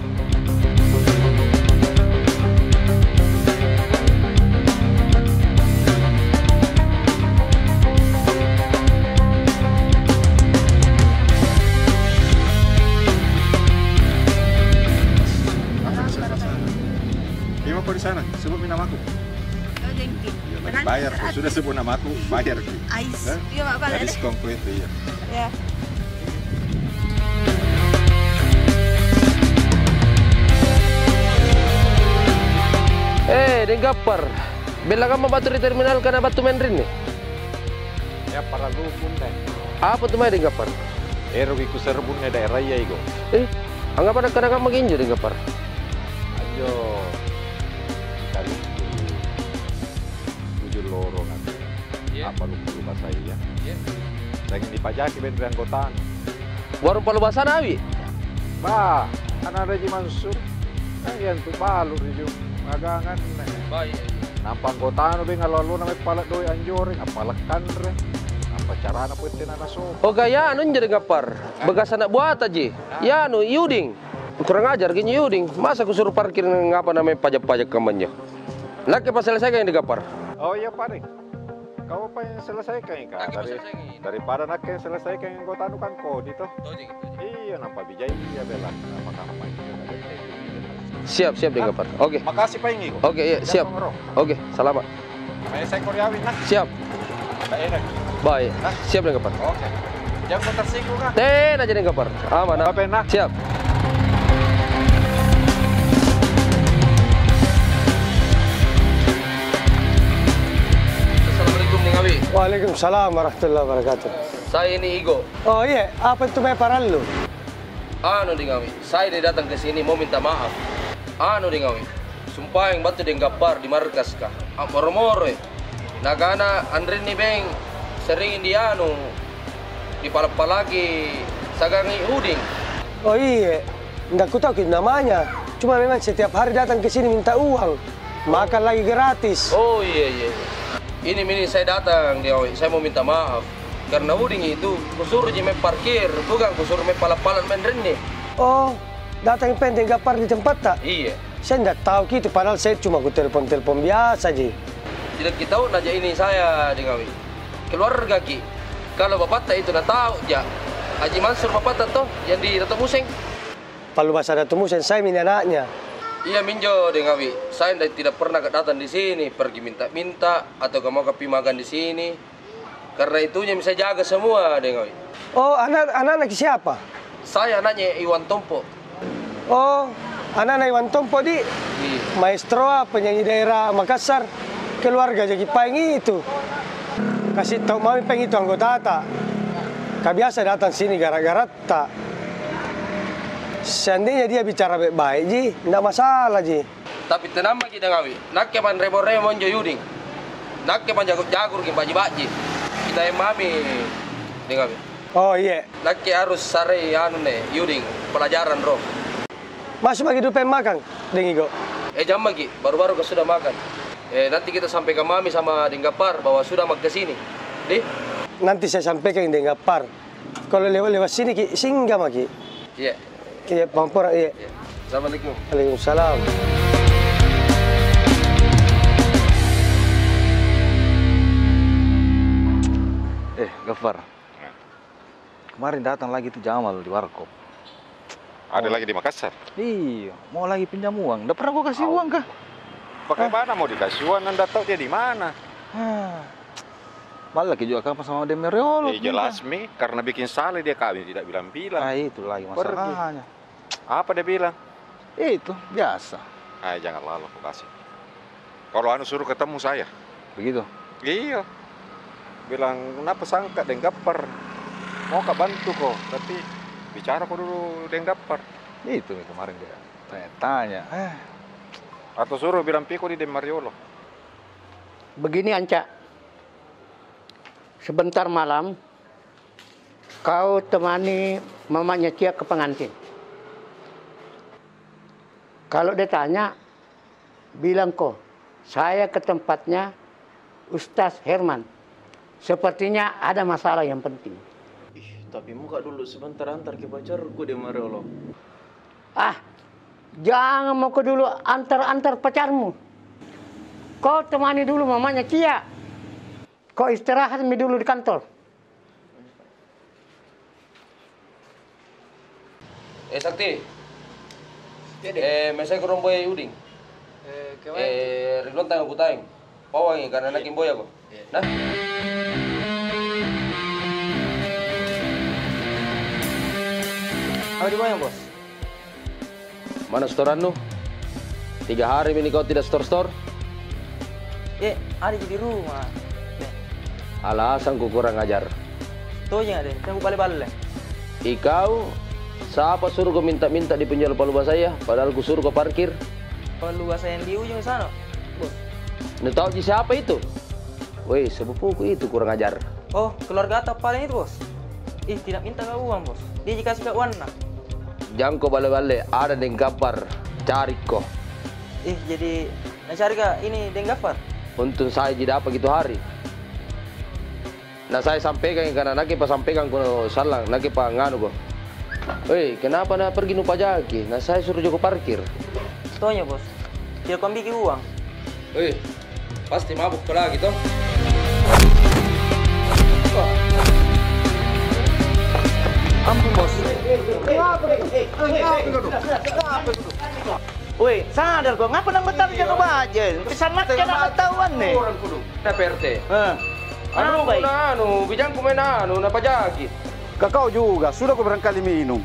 Gimana kau di sana? Sebut mi namaku. Oh, thank you. Iya, bayar. Sudah sebut namaku, bayar ki. Ais. Hah? Iya, Pak, ada diskon ku itu, iya. Ya. Eh, Deng Gappar. Bella kamma batu ri terminal kana batu menrin ni. Ya, paralluku nne. Apa tu mai, Deng Gappar? Ero ki kuserbu nne daerah iya, Igo. Eh, anggapanna kana kamma ki injo, Deng Gappar? Anjo, kali bujur lorong anu. Iya. Apa lu perlu bahasa iya? Iya. Seng dipajaki beng ri anggotanu. Warung palubasana, Awi? Bah, kan ada Haji Mansur. Kan iya ntu balu ri jung agangan. Bah, iya, iya. Nampa anggotanu beng allo-allona mai pala doi anjoreng, apala kanre. Nampa carana pole tena nasopa. Oh, gaya anu njo, Deng Gappar. Bekas anak buata ji. Iya anu, i Uding. Kurang ajar ki injo i Uding. Masa kusuruh parkir ngapa namanya pajak-pajak kamma njo. Nakke paselesaikan, Deng Gappar. Oh iya, Pak Deng. Kau apa yang selesaikan, Kak? Dari, daripada nakke yang selesaikan anggotanu kan kodi toh. Iya, nampa bijai iya bela. Apa kampanye. Siap, siap, Deng Gappar. Oke. Makasih, Pak Ingi. Oke, iya, siap. Oke, selamat. Main saya Koreawi, nah. Siap. Baik. Siap, Deng Gappar. Oke. Jangan kau tersinggung, ah. Tena aja, Deng Gappar. Aman, ah. Apa, nah? Siap. Assalamualaikum, Deng Awi. Waalaikumsalam warahmatullahi wabarakatuh. Saya ini Igo. Oh, iya. Apa itu, Pak, parallu? Anu, Deng Awi, saya ini datang ke sini mau minta maaf. Anu, Deng Awi, sumpaeng batu Deng Gappar di markas ka. Ammoro-moro i. Nakana anrinni beng sering dianu, dipalak-palaki siagang i Uding. Oh iya, ndak kutau ki namanya. Cuma memang setiap hari datang ke sini minta uang. Makan lagi gratis. Oh, iya, iya, iya. Ini, ini saya datang, Deng Awi. Saya mau minta maaf. Karena Uding itu, kusuruh ji main parkir, bukan kusuruh main palak-palak menrinni. Oh, datang peng Deng Gappar di tempatta? Iya. Saya ndak tau ki itu, padahal saya cuma kutelpon-telpon biasa ji. Tidak ki tau naja ini saya, Deng Awi. Keluarga ki. Kalau bapatta itu natau ja. Haji Mansur bapatta toh, yang di Dato Museng. Palubasa Dato Museng, saya mi ini anaknya. Iya minjo, Deng Awi. Saya ndak, tidak pernah ka datang di sini, pergi minta-minta, atau ka mau ka pi makan di sini. Karena itunya mi saya jaga semua, Deng Awi. Oh, anak, anaknya ki siapa? Saya anaknya Iwan Tompo. Oh, anaknya Iwan Tompo, di? Iya. Maestro apa, penyanyi daerah Makassar. Keluarga jaki paeng itu. Kasih tau mami peng itu anggotata. Ka biasa datang sini gara-gara ta. Seandainya dia bicara baik-baik ji, ndak masalah ji. Tapi tenang maki, Deng Awi. Nakke manremo-remo injo i Uding. Nakke manjagur-jagur ki ba'ji-ba'ji. Kita yang mami, Deng Awi. Oh, iya. Nakke harus sarei anu ne, i Uding, pelajaran ro. Masuk maki dulu peng makan, Deng Igo. Eh, jam maki, baru-baru ka sudah makan. Eh, nanti kita sampaikan mami sama Deng Gappar bahwa sudah maki ke sini. Di? Nanti saya sampaikan Deng Gappar. Kalau lewat-lewat sini ki, singgah maki. Iya. Iya, Pampora, iya. Iya. Assalamualaikum. Waalaikumsalam. Eh, Gappar. Nah. Kemarin datang lagi itu Jamal di warkop. Ada lagi di Makassar? Iya, mau lagi pinjam uang. Ndak pernah kau kasih uang kah? Bagaimana mau dikasih uang, ndak tahu dia di mana? Ah. Ballaki juga kapang sama Deng Mariolo. Eh, jelas mi, karena bikin salah dia kawin, tidak bilang-bilang. Ah, itu lagi masalahnya. Apa dia bilang? Itu, biasa. Ah, jangan lalu kau kasih. Kalau anu suruh ketemu saya. Begitu? Iya. Bilang, kenapa sangka Deng Gappar? Mau ka bantu ko, tapi bicara ko dulu Deng Gappar. Itu mi kemarin dia tanya-tanya. Eh. Atau suruh bilang pi ko di Deng Mariolo. Begini, Anca. Sebentar malam, kau temani mamanya Cia ke pengantin. Kalau dia tanya, bilang ko, saya ke tempatnya Ustaz Herman. Sepertinya ada masalah yang penting. Ih, tapi mau ka dulu sebentar antar ki pacarku Deng Mariolo. Ah, jangan mau ko dulu antar-antar pacarmu. Kau temani dulu mamanya Cia. Kau istirahat mi dulu di kantor. Eh, Sakti. Iya, Dek. Eh, mesai ko dong boya i Uding. Eh, kemana? Eh, ri lontang aku taeng. Pawangi, karena nakke boya ko. Iya. Nah? Apa diboya, Bos? Mana setorannu? Tiga hari mi ini kau tidak setor-setor? Eh, ada ji di rumah. Alasanku kurang ajar. Tojeng deh, jangan ku balle-balle. Ikau, siapa suruh kau minta-minta di penjual palubasa iya, padahal kusuruh kau parkir? Palubasa yang di ujung sana, Bos. Nu tau ji siapa itu? Weh, sepupuku itu kurang ajar. Oh, keluarga Atta paling itu, Bos. Ih, tidak minta kau uang, Bos. Dia ji kasih kau uangna. Jangko balle-balle, ada Deng Gafar cari ko. Ih, jadi na cari ka ini Deng Gafar? Untung saya ji dapat gitu hari. Na saya sampaikan, karena nake pa sampaikan ko sallang, nake pa nganu ko. Weh, kenapa na pergi nu pajaki? Na saya suruh joko parkir. Tonya, Bos. Tidak kuambil ki uang. Weh, pasti mabuk ko lagi toh. Ampun, Bos. Weh, sadar ko, ngapa nang betah jaga baja? Pesan mat kena ketahuan nih. Orang kudu. Nah, P R T. Hah? Anu, na anu, bijangku main anu, na pajaki. Ka kau juga, sudah ko berangkali minum.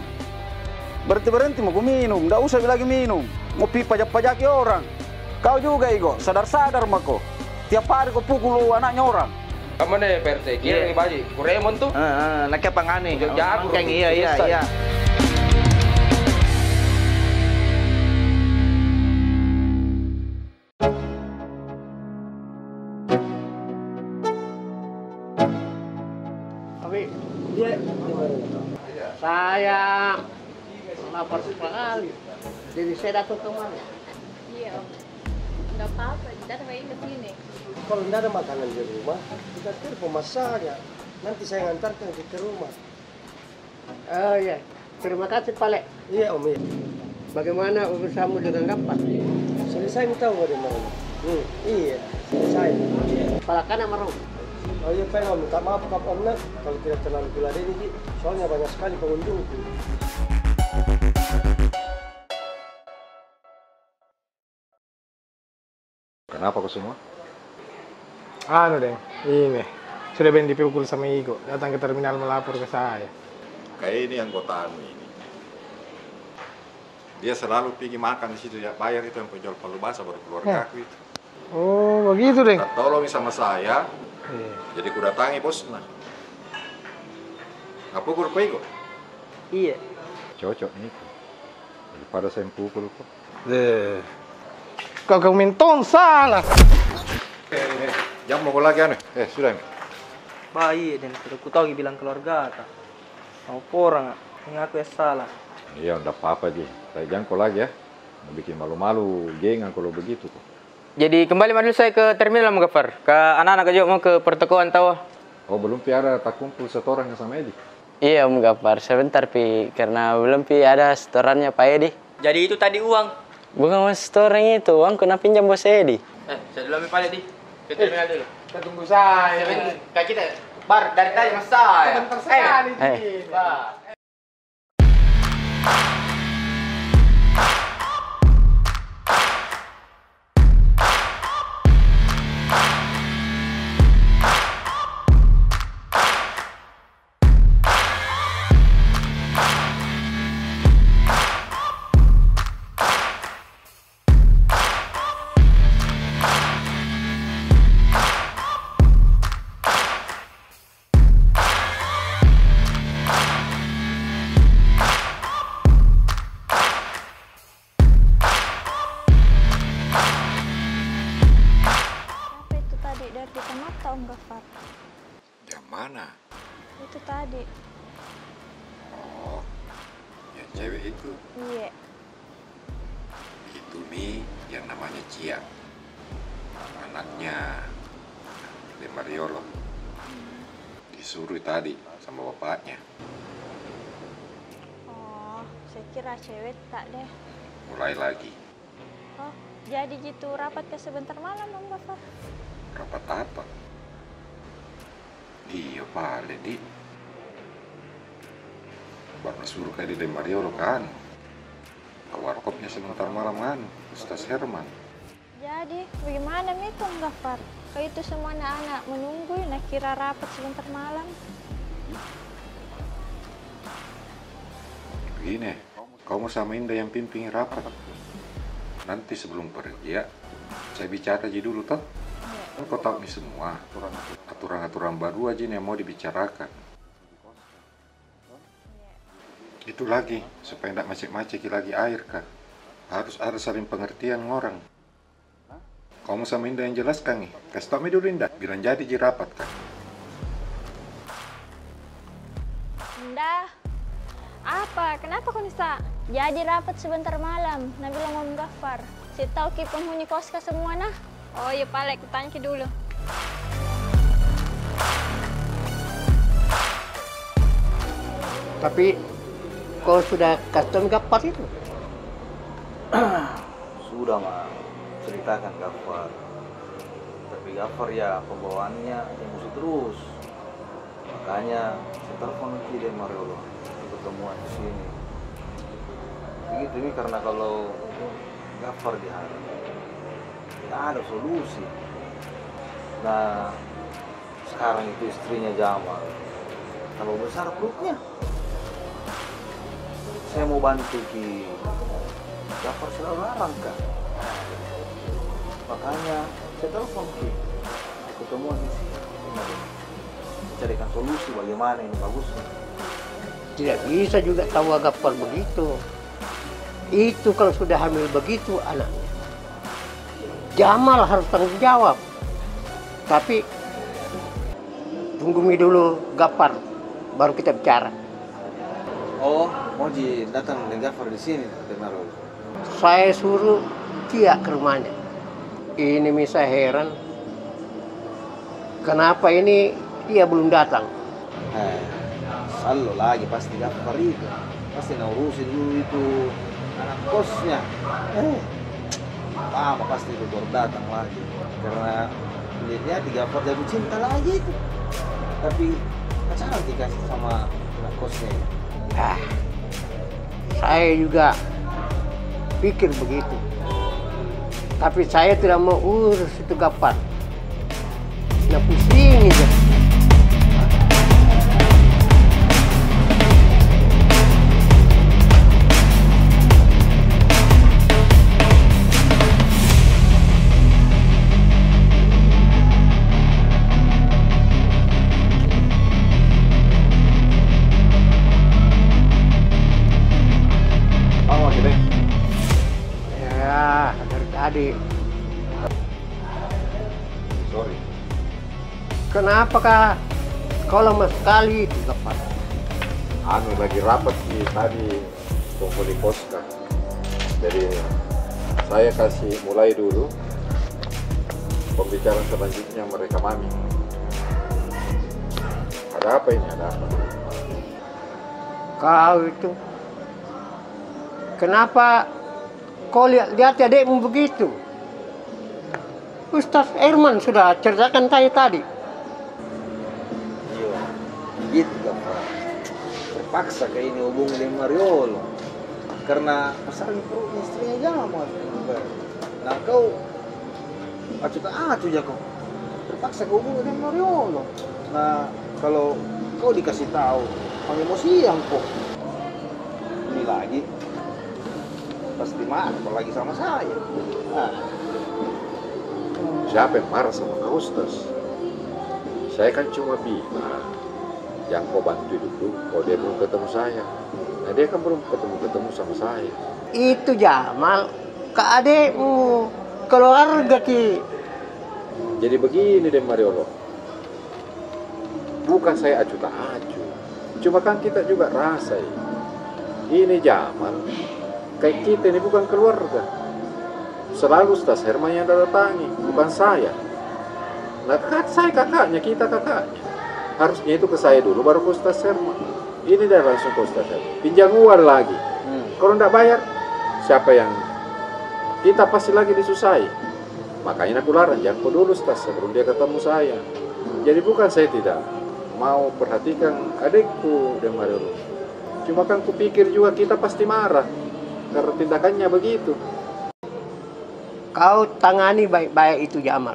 Berhenti-berhenti mako minum, ndak usah lagi minum. Ngopi pajak-pajaki orang. Kau juga, Igo, sadar-sadar mako. Tiap hari ko pukul anaknya orang. Kamu nih, P R T, kira lagi baji. Kuremon tuh. Heeh, nak apa ngani? Jago, iya, iya, iya. Abi, iya. Saya lapar sekali. Jadi saya datang kemari. Iya, Om. Nggak apa-apa, datang lagi ke sini. Kalau nggak ada makanan di rumah, kita telepon Mas saja. Nanti saya ngantarkan ke rumah. Oh iya, terima kasih, Pale. Iya, Om, iya. Bagaimana urusanmu dengan Gafar? Selesai, minta uang dari mana? Hmm. Iya, selesai. Pala kana marung. Oh iya, Pak, minta maaf, Kak, Om, nah, kalau tidak terlalu diladeni, Ki. Soalnya banyak sekali pengunjungku. Kenapa ko semua? Anu, Deng, ini sudah beng dipukul sama Igo, datang ke terminal melapor ke saya. Kayak ini anggota anu ini. Dia selalu pergi makan di situ, ya, bayar itu yang penjual palu basah baru keluarga aku itu. Oh, begitu, Deng. Minta tolong sama saya. Iya. Jadi ku datangi bosna. Ngapa pukul ko Igo? Iya. Cocok ni ko. Daripada saya pukul ko. Deh. Kau, kau mentong salah. Eh, eh, eh. Jangan mau lagi anu. Eh, sudah ini. Bah, iya, Deng. Sudah ku tahu bilang keluarga ta. Mau porang, ngaku yang salah. Iya, ndak apa-apa ji. Tapi jangan ko lagi ya. Mau bikin malu-malu geng kalau begitu ko. Jadi kembali ma dulu saya ke terminal, Om Gafar. Ka anak-anak ka juga mau ke pertokoan tawwa. Oh, belum pi ada takumpul setoran sama Edi? Iya, Om Gafar, sebentar pi, karena belum pi ada setorannya Pak Edi. Jadi itu tadi uang? Bukan uang setoran itu, uangku na pinjam Bos Edi. Eh, saya dulu ambil pale di. Ke terminal dulu. Kita tunggu saya. Sebentar, kita bar dari tadi masa. Sebentar sekali. Eh. Siapa itu tadi dari depan mata, Om Gafar? Yang mana? Itu tadi. Oh, yang cewek itu? Iya. Itu mi yang namanya Cia, anaknya De Mariolo. Disuruh tadi sama bapaknya. Oh, saya kira cewek tak deh. Mulai lagi. Oh, jadi gitu rapat ke sebentar malam, Om Gafar? Rapat apa? Iyo pale di. Baru suruh ka di De Mariolo kan. Ke warkopnya sebentar malam kan, Ustaz Herman. Jadi, bagaimana mi itu, Om Gafar? Ka itu semua anak-anak menunggu, na kira rapat sebentar malam. Begini, kau mau sama Indah yang pimpin rapat. Nanti sebelum pergi ya, saya bicara ji dulu toh. Kan kau tahu mi semua, aturan-aturan baru aja ini yang mau dibicarakan. Itu lagi, supaya ndak macet-macet ki lagi air kah. Harus ada saling pengertian ngorang. Kamu sama Indah yang jelaskan nih. Kasih tau mi dulu Indah, bilang jadi ji rapat kah. Indah, apa? Kenapa kau nisa? Jadi rapat sebentar malam, na bilang Om Gafar. Si tau ki penghuni kos kah semua nah. Oh iya pale, ku tanya ki dulu. Tapi kau sudah kasih tau Gafar itu? Sudah ma ceritakan Gafar. Tapi Gafar ya pembawaannya emosi terus. Makanya saya telepon ki deh Mariolo untuk ketemuan di sini. Begitu ini karena kalau Gafar di hari tidak ada solusi. Nah, sekarang itu istrinya Jamal tambah besar perutnya. Saya mau bantu ki, Gafar selalu larang kah. Makanya saya telepon ki. Ketemuan di sini. Carikan solusi bagaimana ini bagusnya. Tidak bisa juga tahu Gafar begitu. Itu kalau sudah hamil begitu anak, Jamal harus tanggung jawab. Tapi tunggu mi dulu Gafar, baru kita bicara. Oh, mau ji datang dengan Gafar di sini, Marul? Saya suruh dia ke rumahnya. Ini mi saya heran, kenapa ini dia belum datang? Eh, sallo lagi pasti Gafar itu. Pasti na urusin dulu itu anak kosnya. Eh, lama pasti itu baru datang lagi. Karena lihat-lihat Gafar jatuh cinta lagi itu. Tapi pacaran dikasih sama anak kosnya ini. Ah. Saya juga pikir begitu. Tapi saya tidak mau urus itu Gafar. Na pusing itu. Apa maksudnya? Ya, dari tadi. Sorry. Kenapa kah kau lama sekali di depan? Anu, lagi rapat ki tadi, penghuni kos kah. Jadi, saya kasih mulai dulu pembicaraan selanjutnya mereka mami. Ada apa ini? Ada apa? Kau itu, kenapa kau lihat-lihat adekmu begitu? Ustaz Herman sudah ceritakan saya tadi. Iya, begitu, Pak. Terpaksa ka ini hubungi deng Mariolo. Karena besar ni perutnya istrinya Jamal. Nah, kau acu tak acu jako. Terpaksa ka hubungi deng Mariolo. Nah, kalau kau dikasih tahu, pengemosian ko. Ini lagi. Pasti marah, apalagi sama saya. Ah. Siapa yang marah sama kau, Ustaz? Saya kan cuma bilang, yang kau bantu dulu, kalau dia belum ketemu saya. Nah, dia kan belum ketemu-ketemu sama saya. Itu Jamal, ka adekmu, keluarga ki. Jadi begini deh, Mariolo. Bukan saya acu tak acu. Cuma kan kita juga rasa ini. Ini Jamal, kayak kita ini bukan keluarga. Selalu Ustaz Herman yang datangi, bukan saya. Nah, kakak saya kakaknya, kita kakaknya. Harusnya itu ke saya dulu, baru ke Ustaz Herman. Ini dah langsung ke Ustaz Herman. Pinjam uang lagi. Hmm. Kalau ndak bayar, siapa yang, kita pasti lagi disusai. Makanya naku larang, jangko dulu Ustaz sebelum dia ketemu saya. Jadi bukan saya tidak mau perhatikan adikku deng Mariolo. Cuma kan kupikir juga kita pasti marah karena tindakannya begitu. Kau tangani baik-baik itu Jamal.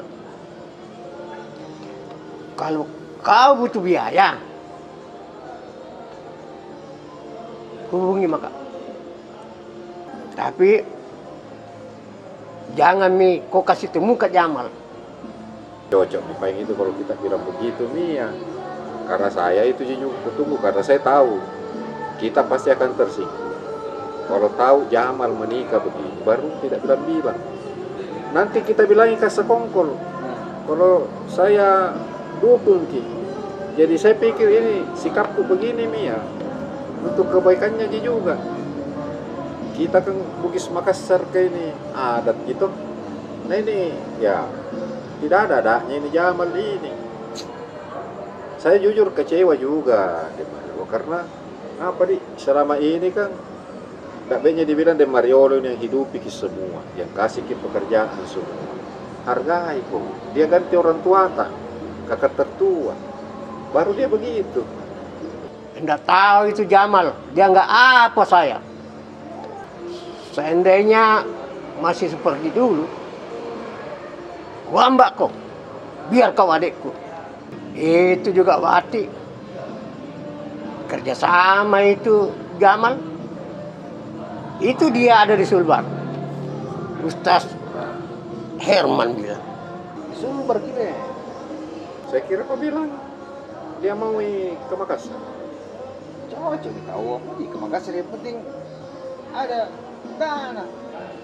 Kalau kau butuh biaya, hubungi maka. Tapi Jangan mi ko kasih temuka Jamal. Cocok mi paling itu kalau kita bilang begitu mi ya. Karena saya itu ji juga kutunggu, karena saya tahu kita pasti akan tersinggung. Kalau tahu Jamal menikah begini, baru tidak bilang-bilang. Nanti kita bilangin ka sekongkol. Kalau saya dukung ki. Jadi saya pikir ini sikapku begini mi ya, untuk kebaikannya ji juga. Kita kan Bugis Makassar ka ini adat gitu. Nah ini ya, tidak ada adanya ini Jamal ini. Saya jujur kecewa juga, Dek Mario, karena apa, di, selama ini kan, ndak baiknya dibilang Dek Mariolo ini yang hidupi ki semua, yang kasih ki pekerjaan semua. Hargai ko, dia ganti orang tua ta, kakak tertua. Baru dia begitu. Ndak tahu itu Jamal, dia nggak apa saya. Seandainya masih seperti dulu, kuambak ko, biar kau adikku. Itu juga Wati. Kerja sama itu Jamal. Itu dia ada di Sulbar. Ustaz Herman bilang. Di Sulbar kita. Saya kira kau bilang dia mau i ke Makassar. Cocok di kau, mau i ke Makassar, yang penting ada dana.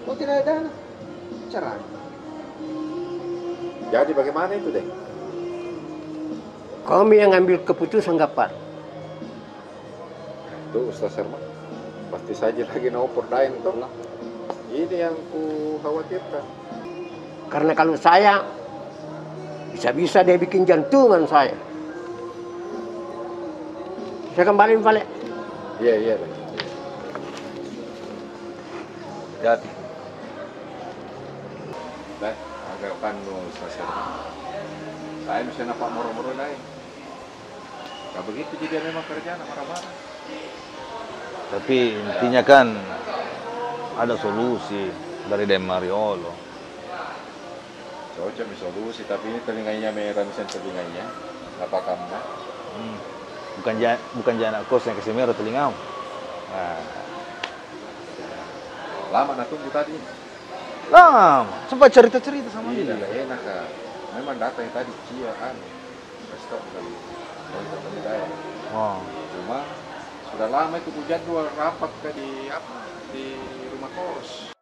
Kalau tidak ada dana, cerai. Jadi bagaimana itu, Dek? Kami yang ambil keputusan, Gafar. Tuh, Ustaz Herman, pasti saja lagi na oper daeng toh. Ini yang ku khawatirkan. Karena kalau saya, bisa-bisa dia bikin jantungan saya. Saya kembali balik. Iya, iya, Dek. Hati-hati. Deh, agak panu sasir. Saya bisa nampak moro-moro lain. Nah, begitu ji dia memang kerjanya, marah-marah. Tapi intinya kan ada solusi dari Dek Mariolo. Cocok mi solusi, tapi ini telinganya merah, misalnya telinganya. Apa kamu? Hmm. Bukan ja-, bukan ji anak kos yang kasih merah telingamu. Nah. Lama na tunggu tadi? Lama, sempat cerita-cerita sama dia. Iya, enak, Kak. Memang datang tadi, cia, anu, resto kali. Untuk penilaian. Oh. Cuma, sudah lama itu ku jadwal rapat ke di, apa, di rumah kos.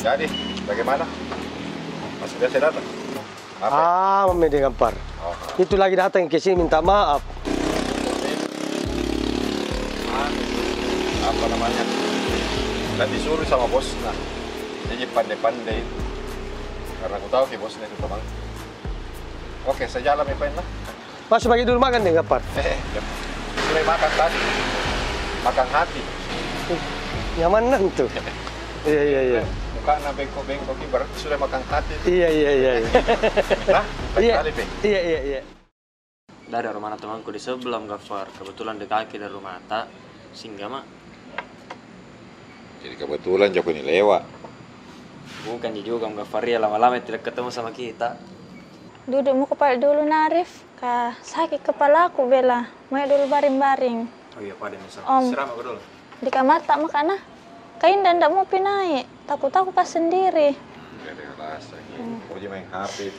Jadi, bagaimana? Masih biasa datang? Apa? Ah, Mama dengan Par. Oh. Itu lagi datang ke sini minta maaf. Anu, apa namanya? Kan disuruh sama bosnya. Jadi pandai-pandai itu. Karena aku tahu ke bosnya itu teman. Oke, saya jalan, Evan, lah. Masuk pagi dulu makan deh, Gafar. Eh, jap. Sudah makan tadi. Makan hati. Nyaman nantu. Iya, iya, iya. Mukana bengkok-bengkok ini berarti sudah makan hati. Iya, iya, iya, iya. Nah, iya, iya, iya. Dari rumah temanku di sebelah, Gafar. Kebetulan dekaki dari rumahta. Singgah ma. Jadi kebetulan jako ni lewat. Bukan ji juga, Gafar, iya lama-lama tidak ketemu sama kita. Duduk muka pale dulu, Narif. Ka sakit kepalaku, Bella. Mau dulu baring-baring. Oh iya, pada misal. Om. Istirahat aku dulu. Di kamarta maka, nah. Ka Indah ndak mau pi naik. Takut aku ka sendiri. Nggak ada alasan. Hmm. Kau ji main H P.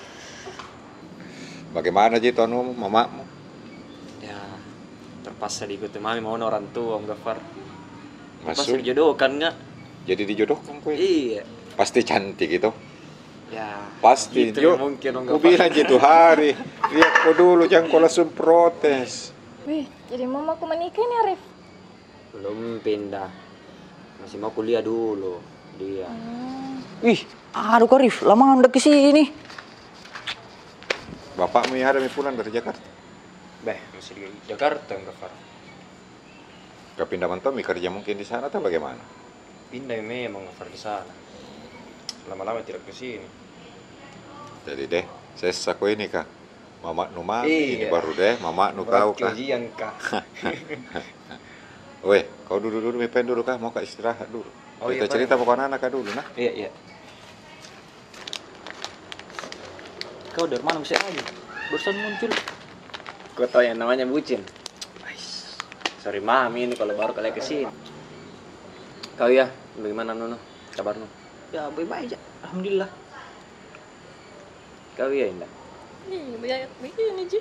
Bagaimana ji itu anu, mamamu? Ya, terpaksa diikuti mami mau orang tua, Om Gafar. Terpaksa dijodohkan, nggak? Jadi dijodohkan kau? Iya. Pasti cantik itu. Ya, pasti, gitu ya, mungkin, Om Gafar. Ku bilang ji itu hari. Lihat kau dulu, jangan kau langsung protes. Wih, jadi mamaku menikah ini, Arif? Belum pindah. Masih mau kuliah dulu dia. Hmm. Wih, aduh, Arif, lama ndak ke sini. Bapakmu yang ada mi pulang dari Jakarta? Beh, masih di Jakarta, Gafar. Ka pindah mentok mi kerja mungkin di sana atau bagaimana? Pindah memang, Gafar, di sana. Lama-lama tidak ke sini. Jadi deh, sessa ko ini kah? Mama nu mami ini baru deh, mama nu kau kah? Ujian kah? Weh, kau duduk dulu, mi pen dulu kah? Mau ka istirahat dulu. Oh, iya, cerita pokoknya anak kah dulu, nah? Iya, iya. Kau dari mana bisa lagi? Barusan muncul. Kau tahu yang namanya bucin? Ais, sorry, mami ini kalau baru kali ke sini. Kau ya, bagaimana, Nunu? Kabarmu? Ya, baik-baik aja. Alhamdulillah. Kau iya, Indah? Ih, banyak begini ji.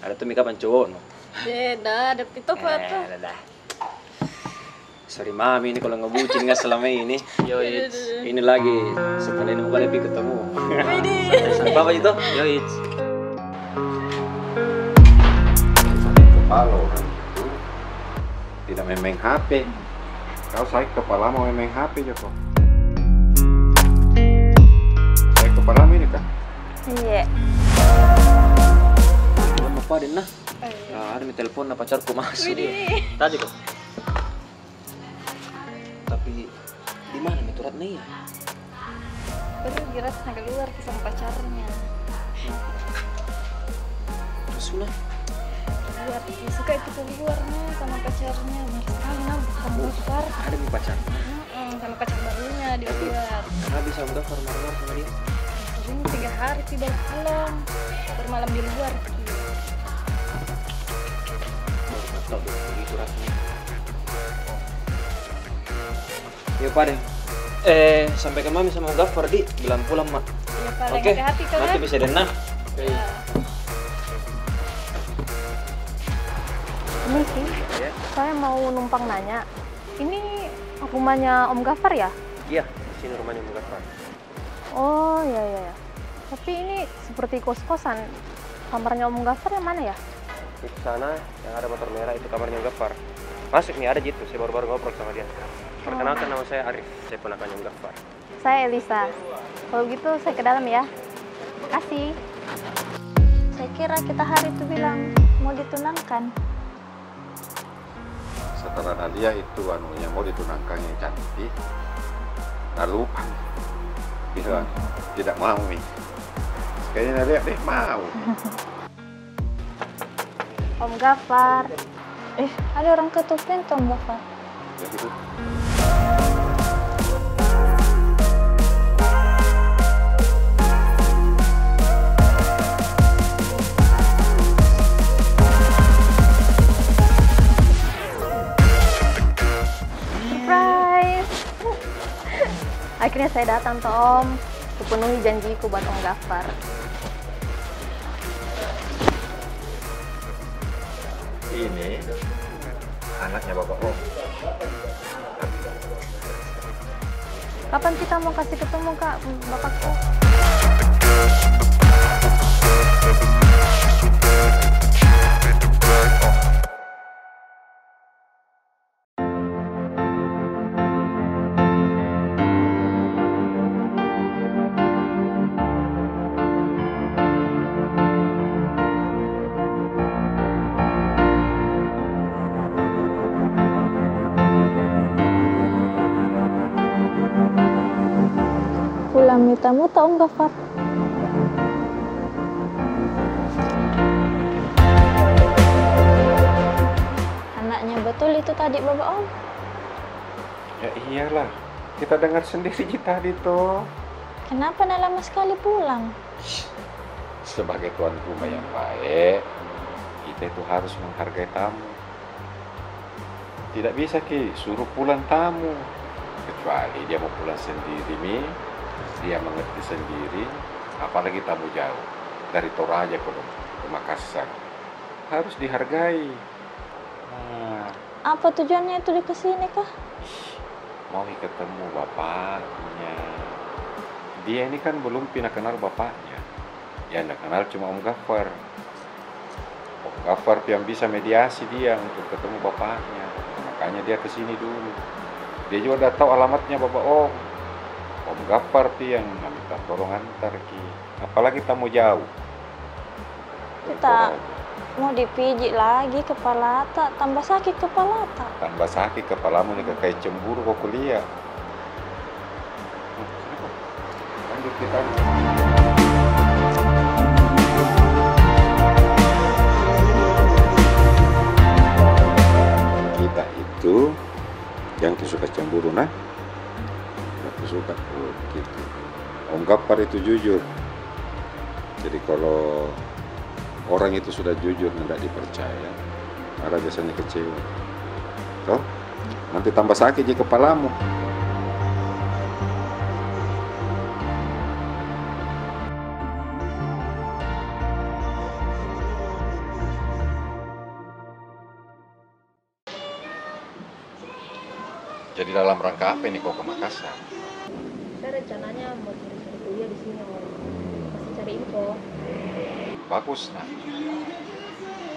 Ada tu mi kapan cowok, no? Eh, dah, ada pito apa tu? Dah, dah. Sorry, mami ini kalau ngebucin nggak selama ini. Yo, Its. Ini lagi, setelah ini mau balik ketemu. Widih. Apa itu? Yo, Its. Kepala orang itu tidak main-main H P. Kau sakit kepala mau main-main H P, Joko. Sakit kepala ini kah? Iya. Belum apa, Den, nah? Oh, iya. Nah, ada mi telepon, nah, pacarku masuk. Widih. Tadi kok. Tapi di mana mi tu Ratna iya? Pergi Ratna keluar ki sama pacarnya. Terus, Una? Keluar ki, suka itu keluar, nah, sama pacarnya. Marah sekali, nah, sama pacar. Ada mi pacar? Mm-mm, sama pacar barunya di luar. Kenapa bisa Om Gafar marah-marah sama dia? Sering, tiga hari tidak pulang. Bermalam di luar ki. Baru tahu begitu rasanya. Iya, Pak deh. Eh, sampaikan mami sama Gafar di, bilang pulang, Mak. Iya, Pak. Oke, hati-hati, Kak, nanti bisa dengar. Iya. Ini sih, saya mau numpang nanya. Ini rumahnya Om Gafar, ya? Iya, di sini rumahnya Om Gafar. Oh, iya, iya, iya. Tapi ini seperti kos-kosan. Kamarnya Om Gafar yang mana, ya? Itu sana, yang ada motor merah, itu kamarnya Om Gafar. Masuk nih, ada ji itu. Saya baru-baru ngobrol sama dia. Perkenalkan, nama saya Arif. Saya ponakannya Om Gafar. Saya Elisa. Kalau gitu, saya ke dalam, ya. Makasih. Saya kira kita hari itu bilang mau ditunangkan. Setelah na lihat itu anunya mau ditunangkan yang cantik, na lupa. Bilang tidak mau mi. Kayaknya na lihat deh mau. Om Gafar. Eh, ada orang ketuk pintu, Om Gafar. Ya, gitu. Surprise! Akhirnya saya datang, toh, Om. Kupenuhi janjiku buat Om Gafar. Ini anaknya Bapak Om. Kapan kita mau kasih ketemu, Kak, Bapakku? Pulang mi tamu ta, Om Gafar. Anaknya betul itu tadi, Bapak Om? Ya iyalah, kita dengar sendiri ji tadi toh. Kenapa na lama sekali pulang? Shh, sebagai tuan rumah yang baik, kita itu harus menghargai tamu. Tidak bisa ki suruh pulang tamu, kecuali dia mau pulang sendiri mi, dia mengerti sendiri, apalagi tamu jauh dari Toraja kodong ke Makassar. Harus dihargai. Nah. Apa tujuannya itu dia ke sini kah? Mau ketemu bapaknya. Dia ini kan belum pernah kenal bapaknya. Yang dia kenal cuma Om Gafar. Om Gafar yang bisa mediasi dia untuk ketemu bapaknya. Makanya dia ke sini dulu. Dia juga udah tahu alamatnya Bapak Om. Om Gafar yang minta tolong antar ki. Apalagi tamu jauh. Kita mau dipijit lagi kepala ta, tambah sakit kepala ta. Tambah sakit kepalamu ni, kayak cemburu kau kuliah. Lanjut kita. Yang tu suka cemburu, nah. Aku suka, oh, gitu. Om Gaffar itu jujur. Jadi, kalau orang itu sudah jujur, ndak dipercaya, ada biasanya kecewa. Toh? Nanti tambah sakit ji kepalamu. Jadi dalam rangka apa ini kau ke Makassar? Saya rencananya mau cari-cari kuliah di sini, Om. Masih cari info. Bagus, nah.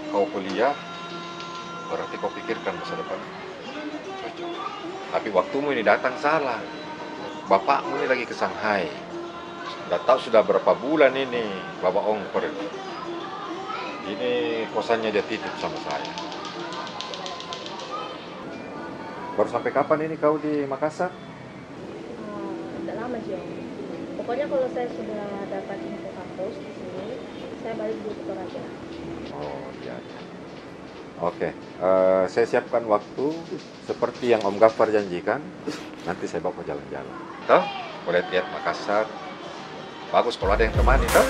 Kau kuliah, berarti kau pikirkan masa depan. Cocok. Tapi waktumu ini datang salah. Bapakmu ini lagi ke Shanghai. Nggak tahu sudah berapa bulan ini Baba Ong pergi. Ini kosannya dia titip sama saya. Baru sampai kapan ini kau di Makassar? Eh, tidak lama, Jong. Pokoknya kalau saya sudah dapat info kampus di sini, saya balik dulu ke Toraja. Oh, iya, iya. Oke, eh, saya siapkan waktu seperti yang Om Gaffar janjikan. Nanti saya bawa ke jalan-jalan. Toh, boleh lihat Makassar. Bagus kalau ada yang temani, toh.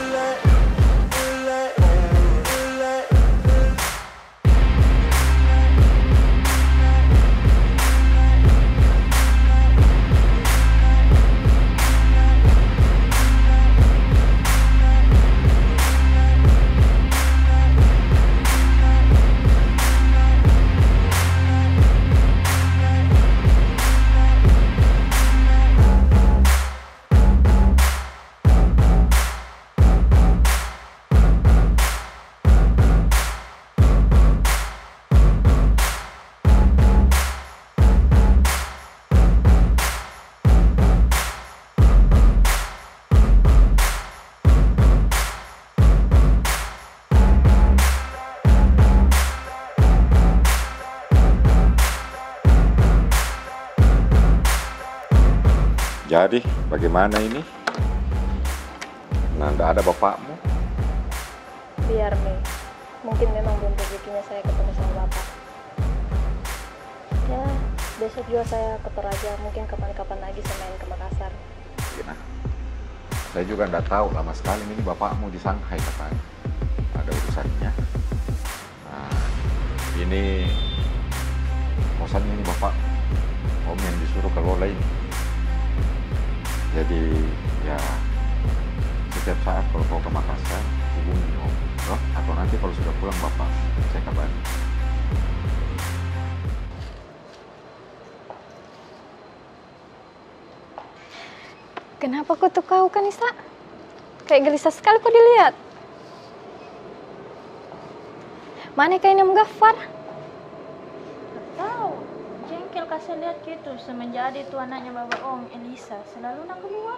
Jadi, bagaimana ini? Nah, ndak ada bapakmu? Biar mi. Mungkin memang belum rezekinya saya ketemu sama bapak. Ya, besok juga saya ke Toraja. Mungkin kapan-kapan lagi saya main ke Makassar. Iya, nah. Saya juga ndak tahu, lama sekali ini bapakmu di Shanghai katanya. Ada urusannya. Nah, ini kosannya ini bapak Om yang disuruh kelola ini. Jadi, ya, setiap saat kalau kau ke Makassar, hubungi Om, toh. Atau nanti kalau sudah pulang bapak, saya kabari. Kenapa kau tuh kau, Kanisa? Kayak gelisah sekali kau dilihat. Mana kau ini Om Gaffar? Tak tahu. Jengkel kasih lihat gitu. Semenjak ada itu anaknya Baba Ong, Elisa, selalu nak keluar.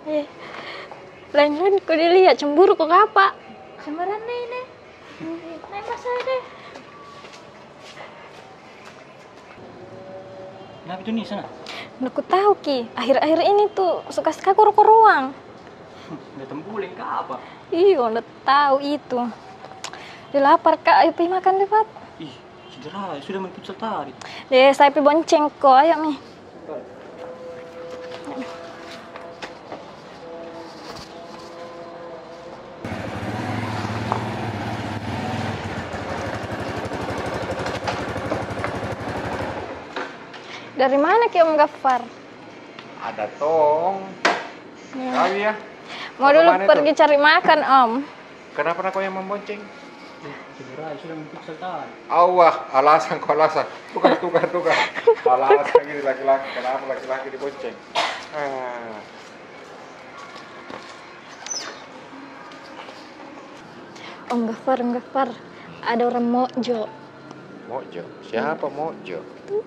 Eh, lain-lain kau dilihat, cemburu kau kapa? Sembarang ini. Naik masa deh. Kenapa itu, Ni, sana? Nda ku tahu ki, akhir-akhir ini tuh suka sekali koro-koroang. Nda tembuling kah apa? Iyo, nda tahu itu. Dia lapar ka, ayo pi makan deh, Fat. Ih, segera, sudah main futsal tadi. Deh, saya pi bonceng ko, ayo mi. Dari mana ki, Om Gaffar? Ada tong. Hmm. Kau ya? Mau dulu pergi cari makan, Om. Kenapa nak kau yang membonceng? Segera, sudah main futsal tadi. Awah, alasan kau, alasan. Tukar, tukar, tukar. Alasan ini laki-laki, kenapa laki-laki dibonceng? Ah. Om Gaffar, Om Gaffar, ada orang mojok. Mojok? Siapa mojok? Tuh.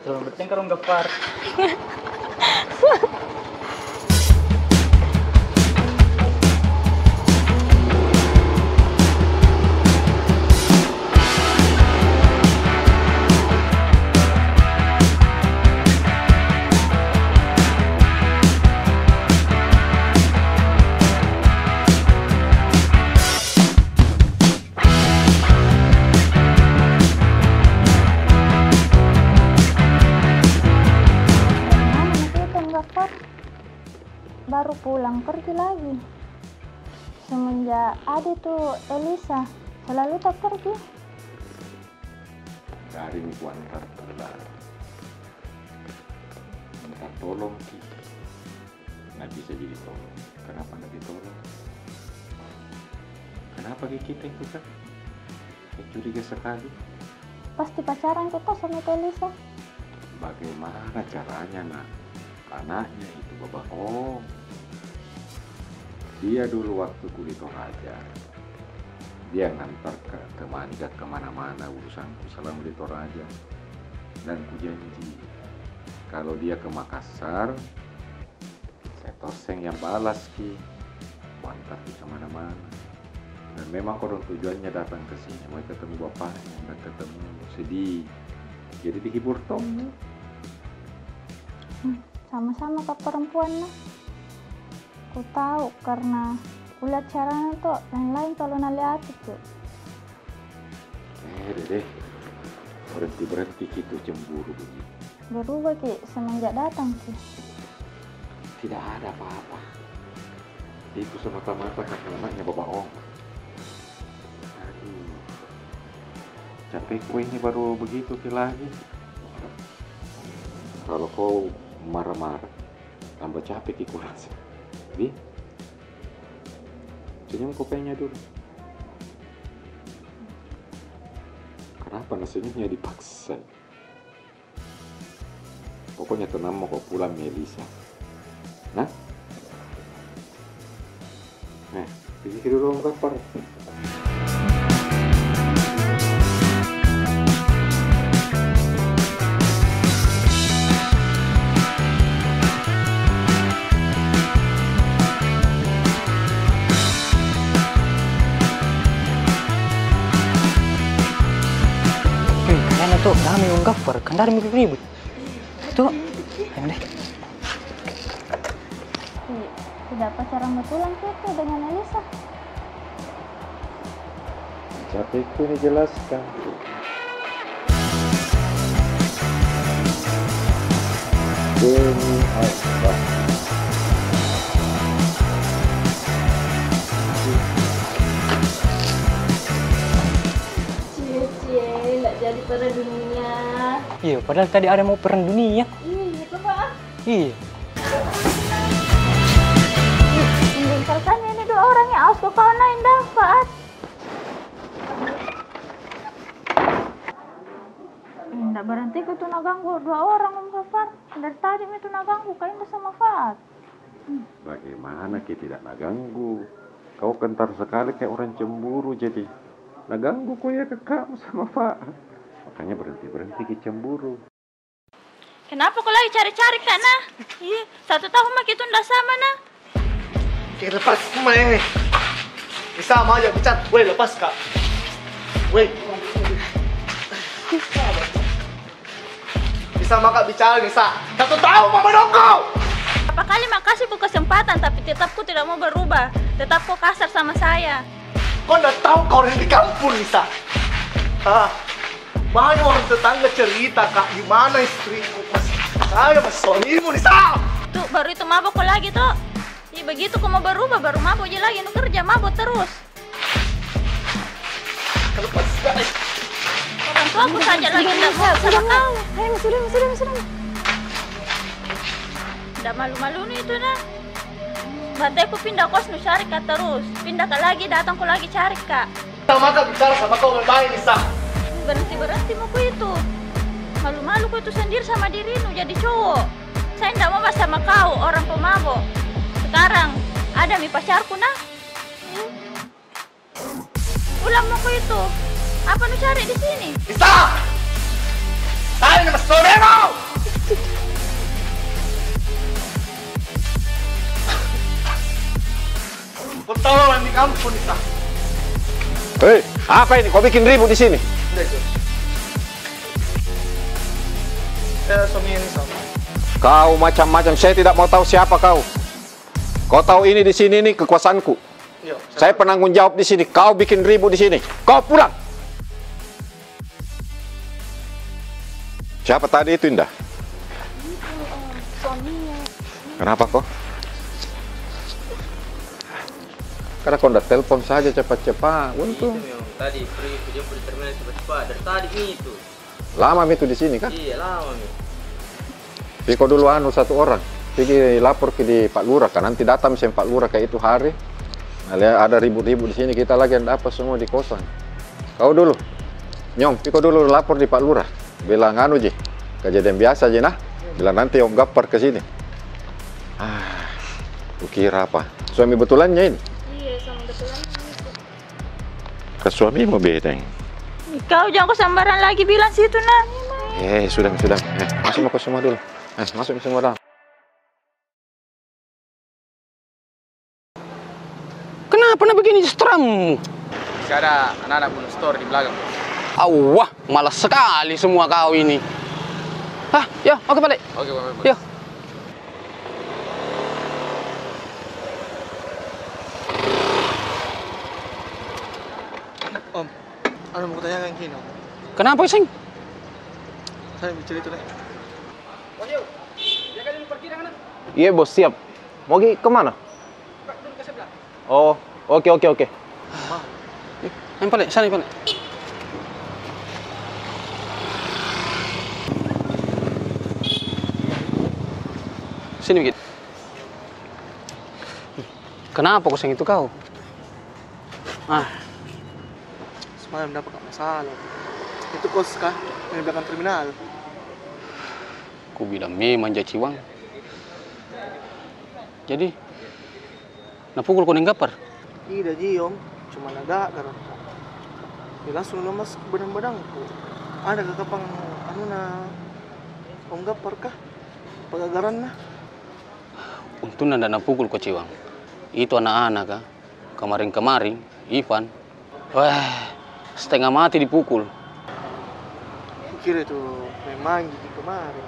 Selamat bertengkar, Om Gaffar. pulang pergi lagi. Semenjak ada tu Elisa, selalu tak pergi. Dari mi kuantar pulang. Minta tolong ki. Ndak bisa ji ditolong. Kenapa ndak ditolong? Kenapa ki kita itu, Kak? Saya curiga sekali. Pasti pacaran kita sama itu Elisa. Bagaimana caranya, Nak? Anaknya itu Baba Ong. Dia dulu waktu ku di Toraja, dia ngantar ke, ke Manja, ke mana-mana urusanku selama di Toraja. Dan ku janji, kalau dia ke Makassar, saya tosseng yang balas ki, kuantar ki kemana-mana. Dan memang kodong tujuannya datang ke sini, mau ketemu bapaknya, dan ketemu sedih. Jadi dihibur tong. Hmm, sama-sama ka perempuan, nah. Ku tahu karena kulihat caranya tu lain-lain kalau nalihat itu. Eh, deh, deh. Berhenti-berhenti ki tu cemburu begitu. Berubah ki semenjak datang ki. Tidak ada apa-apa. Itu semata-mata karena anaknya Baba Ong. Aduh. Capek ko ini baru begitu ki lagi. Kalau kau marah-marah, tambah capek ki kurasa. Di? Senyum kopenya dulu. Kenapa na senyumnya dipaksa? Pokoknya tenang mako pulang mi Elisa. Nah? Nah, pergi dulu, Om Gafar. Eh, kayaknya tu dame Om Gafar, kan dari ribut-ribut. Tu, ayo deh. Ih, tidak pacaran betulan kita dengan Elisa. Capek ku ni jelaskan. Demi Allah. Cie, cie, ndak jadi perang dunia. Iya, padahal tadi ada mau perang dunia. Iya, itu, Pak. Iya. Ih, menjengkelkan ini dua orang ya. Awas ko kau naik dah, Faat. Ih, ndak berhenti ko tu naganggu dua orang, Om Gafar. Dari tadi mi tu naganggu, kau indah sama Faat. Bagaimana ki tidak naganggu? Kau kentar sekali kayak orang cemburu jadi. Naganggu ko ya kakakmu sama Faat. Makanya berhenti-berhenti ki cemburu. Kenapa ko lagi cari-cari ka, nah? Ih, satu tahun maki tunda sama, nah. Oke, lepas, Mai. Bisa mau aja bicara. Weh, lepas, Kak. Weh. Bisa maka bicara, Nisa. Satu tahun mama nunggu. Berapa kali makasih ku kesempatan, tapi tetap ku tidak mau berubah. Tetap ko kasar sama saya. Kau ndak tahu kau orang di kampung, Nisa. Ah. Banyak orang tetangga cerita, Kak, di mana istriku. Saya masih suamimu, Nisa. Tuh, baru itu mabok ko lagi, toh. Ih, begitu ko mau berubah, baru mabok ji lagi. Nu kerja mabok terus. Lepas, guys. Orang tua aku saja lagi ndak mau sama kau. Ayo, sudah, sudah, sudah. Ndak malu-malu ni itu, nah. Berarti aku pindah kos, nu cari ka terus. Pindah ka lagi, datang ko lagi cari ka. Sama ka bicara sama kau baik-baik, Nisa. Berhenti-berhenti mako itu. Malu-malu ko itu sendiri sama dirinu jadi cowok. Saya ndak mau sama kau, orang pemabok. Sekarang ada mi pacarku, nah. Pulang mako itu. Apa nu cari di sini? Nisa! Tanya nama suamimu! Kau tahu orang di kampung, Nisa. Hei, apa ini? Kau bikin ribut di sini? Tidak, Jos. Saya suaminya, Nisa. Kau macam-macam. Saya tidak mau tahu siapa kau. Kau tahu ini di sini, ini kekuasaanku. Iya, saya penanggung jawab di sini. Kau bikin ribut di sini. Kau pulang. Siapa tadi itu, Indah? Itu, Om. Suaminya. Kenapa ko? Kenapa kau ndak telepon saja cepat-cepat? Untung. Itu memang tadi pergi ku jemput di terminal cepat-cepat. Dari tadi mi itu. Lama mi itu di sini kah? Iya, lama mi. Pi ko dulu anu satu orang. Pigi lapor ki di Pak Lurah, ka nanti datang mi seng Pak Lurah ka itu hari. Nah, lihat ada ribut-ribut di sini, kita lagi ndak apa, semua di kosan. Kau dulu. Nyong, pi ko dulu lapor di Pak Lurah. Bilang anu ji. Kejadian biasa ji nah. Bilang nanti Om Gappar ke sini. Ah, kukira apa? Suami betulannya ini? Iya, suami betulannya itu. Ke suamimu bedeng. Kau jangan ko sembarang lagi bilang situ nah. Eh, sudah, sudah. Eh, masuk ko semua dulu. Eh, masuk semua dalam. Kenapa na begini stram? Masih ada anak-anak bunuh setor di belakang. Awah, malas sekali semua kau ini. Hah, ya, oke balik. Oke, Pak. Ya. Om, ada mau kutanyakan ki, Om. Kenapa, Seng? Saya bicara itu deh. Iya, Bos, siap. Mau ki kemana? Oh, oke, oke, oke. Main pale, sana pale. Sini dikit. Kenapa kosong itu kau? Ah. Semalam dapat masalah. Itu kos kah? Yang di belakang terminal. Ku bilang memang ja Ciwang. Jadi, na pukul ko Deng Gappar? Ida ji, Om. Cuma na gagar. Dia langsung lemas badan-badanku. Ada ka kapang anuna Om Gappar kah? Pagagaranna. Untungna ndak na pukul ko Ciwang. Itu anak-anak ka. Kemarin-kemarin, Ivan, weh, setengah mati dipukul. Kukira itu main manggi ji kemarin.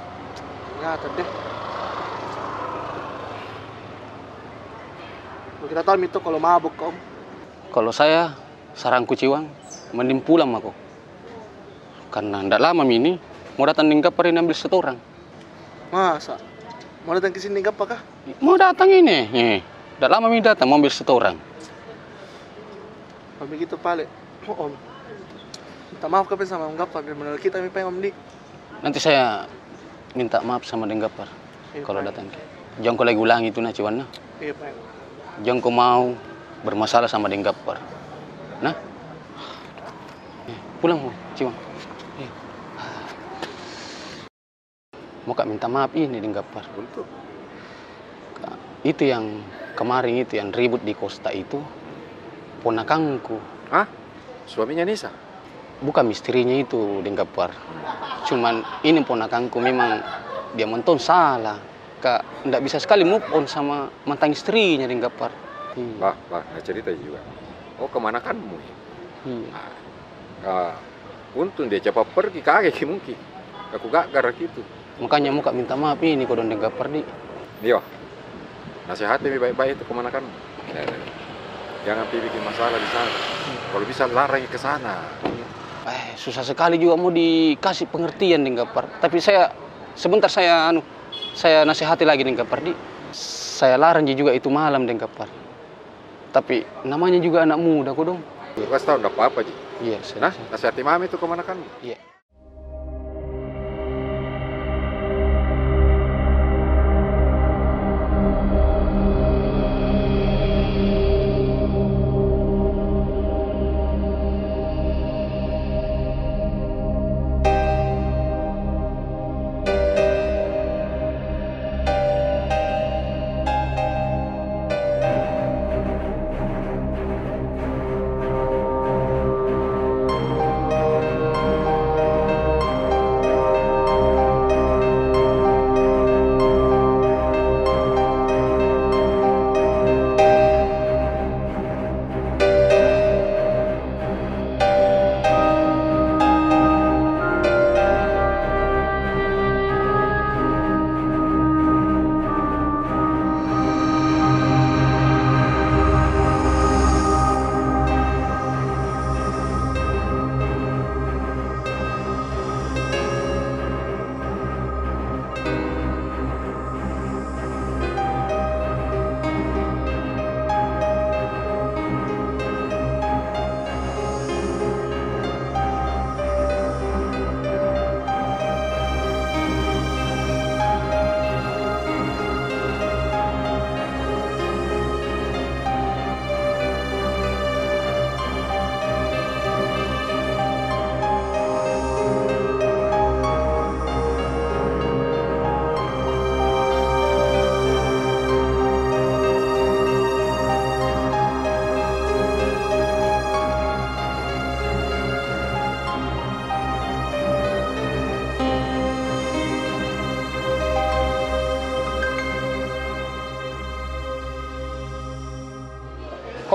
Ternyata deh. Kita tahu mi itu kalau mabuk, Om. Kalau saya, saranku Ciwang, mending pulang mako. Karena ndak lama mi ini, mau datang Deng Gappar ini ambil setoran. Masa? Mau datang ke sini Deng Gappar kah? Mau datang ini. Eh, ndak lama mi datang, mau ambil setoran. Kalau begitu pale. Oh, Om. Minta maaf ka peng sama Om Gappar, biar menurut kita mi peng, Om, di. Nanti saya minta maaf sama Deng Gappar. Iya, kalau datang. Jangko lagi ulangi itu, nah, Ciwang, nah. Iya, peng. Jangko mau bermasalah sama Deng Gappar. Nah? Eh, pulang mo, Ciwang. Eh. Mau ka minta maaf ini Deng Gappar. Untuk? Itu yang kemarin itu, yang ribut di Kosta itu, ponakanku. Hah? Suaminya Nisa? Bukan, istrinya itu Deng Gappar. Cuman ini ponakanku memang dia mentong salah. Ka ndak bisa sekali move on sama mantan istrinya Deng Gappar. Iya. Bah, bah, na cerita juga. Oh, kemanakanmu ya? Iya. Ah, untung dia cepat pergi, kaget ki mungkin. Aku gak gara gitu. Makanya mau ka minta maaf ini kodong Deng Gappar, di. Iyo. Nasihati mi baik-baik itu kemanakanmu. Jangan pi bikin masalah di sana. Kalau bisa larang ke sana. Eh, susah sekali juga mau dikasih pengertian Deng Gappar. Tapi saya, sebentar saya, anu, saya nasihati lagi Deng Gappar, di. Saya larang ji juga itu malam Deng Gappar. Tapi namanya juga anak muda kodong. Kasih tahu, ndak apa-apa ji. Iya, saya. Nah, nasihati mami itu kemanakanmu. Iya.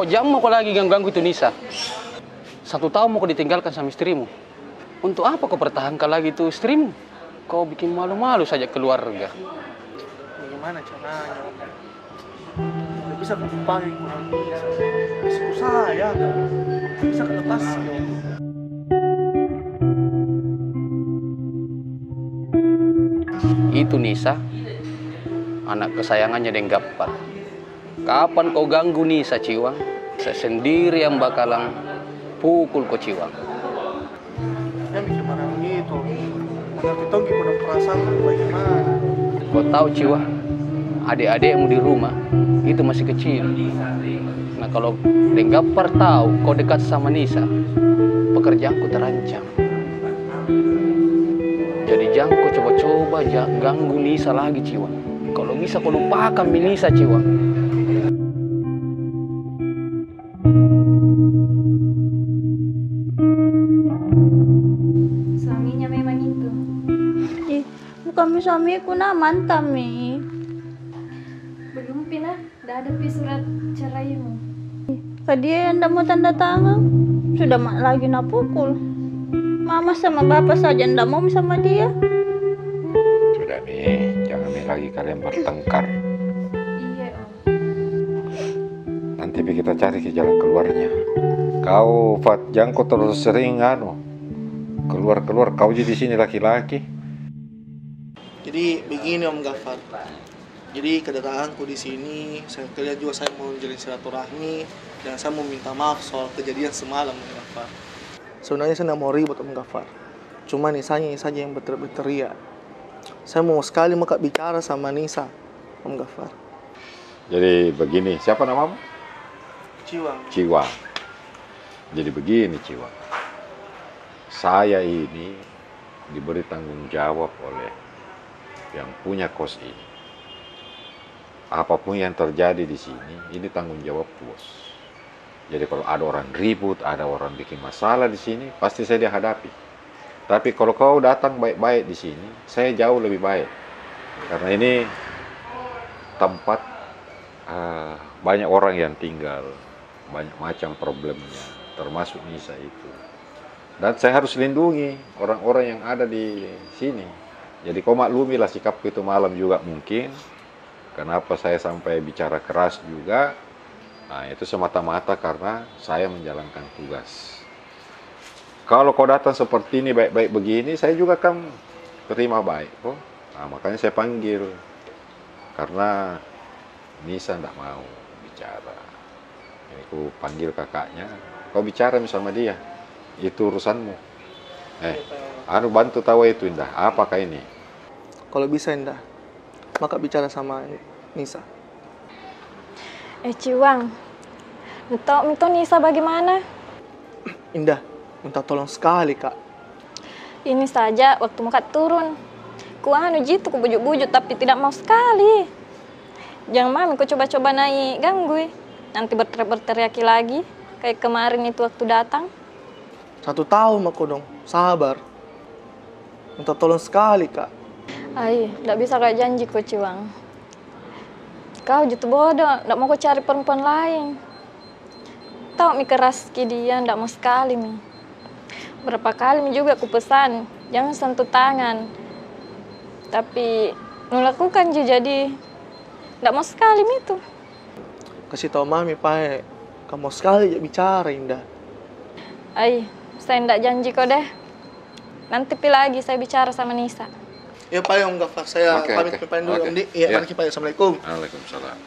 Jang mako lagi ganggu-ganggu itu Nisa. Satu tahun mako ditinggalkan sama istrimu. Untuk apa kau pertahankan lagi itu istrimu? Kau bikin malu-malu saja keluarga. Bagaimana caranya? Nggak bisa ku pakai kurang bisa. Bisa ku sayang. Bisa ku lepas. Itu Nisa, anak kesayangannya Deng Gappar. Kapan kau ganggu Nisa, Ciwang, saya sendiri yang bakalan pukul kau, Ciwang. Yang bikin marah begitu. Mengerti tong ki pada perasaan bagaimana. Kau tahu, Ciwang, adik-adikmu di rumah itu masih kecil. Nah, kalau Deng Gappar tahu kau dekat sama Nisa, pekerjaanku terancam. Jadi jang ko coba-coba ja-, ganggu Nisa lagi, Ciwang. Kalau bisa ko lupakan mi Nisa, Ciwang. Suaminya memang itu. Ih, bukan mi suamiku, nah, mantan mi. Belum pi, nah. Ndak ada pi surat ceraimu. Ka dia yang ndak mau tanda tangan, sudah ma lagi na pukul. Mama sama bapa saja ndak mau sama dia. Sudah mi, jangan mi lagi kalian bertengkar. Iya, Om. Nanti pi kita cari ki jalan keluarnya. Kau, Fat, jangko terus sering anu, keluar-keluar, kau ji di sini laki-laki. Jadi begini, Om Gafar. Jadi kedatanganku di sini, sekalian juga saya mau menjalin silaturahmi dan saya mau minta maaf soal kejadian semalam, Om Gafar. Sebenarnya saya ndak mau ribut, Om Gafar. Cuma Nisanya saja yang berteriak-berteriak. Saya mau sekali maka bicara sama Nisa, Om Gafar. Jadi begini, siapa namamu? Ciwang. Ciwang. Jadi begini, Ciwang. Saya ini diberi tanggung jawab oleh yang punya kos ini. Apapun yang terjadi di sini, ini tanggung jawab bos. Jadi kalau ada orang ribut, ada orang bikin masalah di sini, pasti saya dia hadapi. Tapi kalau kau datang baik-baik di sini, saya jauh lebih baik. Karena ini tempat, eh, banyak orang yang tinggal, banyak macam problemnya, termasuk Nisa itu. Dan saya harus lindungi orang-orang yang ada di sini. Jadi kau maklumilah sikapku itu malam juga mungkin. Kenapa saya sampai bicara keras juga? Nah, itu semata-mata karena saya menjalankan tugas. Kalau kau datang seperti ini, baik-baik begini, saya juga kan terima baik, toh. Nah, makanya saya panggil. Karena Nisa ndak mau bicara. Ini ku panggil kakaknya, kau bicara mi sama dia. Itu urusanmu. Eh, anu, bantu tawa itu, Indah. Apakah ini? Kalau bisa, Indah, maka bicara sama Nisa. Eh, Ciwang, ndak tau mi toh Nisa bagaimana? Indah, minta tolong sekali, Kak. Ini saja waktu maka turun. Ku anu ji itu, ku bujuk-bujuk, tapi tidak mau sekali. Jangan mami ko coba-coba naik ganggu, eh. Nanti berteriak-berteriaki lagi, kayak kemarin itu waktu datang. Satu tahun mako dong sabar. Minta tolong sekali, Kak. Ai, ndak bisa ka janji ko, Ciwang. Kau ji tu bodoh, ndak mau ko cari perempuan lain. Tau mi keras ki dia, ndak mau sekali mi. Berapa kali mi juga ku pesan, jangan sentuh tangan. Tapi nu lakukan ji, jadi ndak mau sekali mi tu. Kasih tau mami pae, ka mau sekali ja bicara, Indah. Ai, saya ndak janji ko deh. Nanti pi lagi saya bicara sama Nisa. Iya pae, Om Gafar, saya pamit pi pae dulu, Om Di. Iya, mari ki pae. Assalamualaikum. Waalaikumsalam.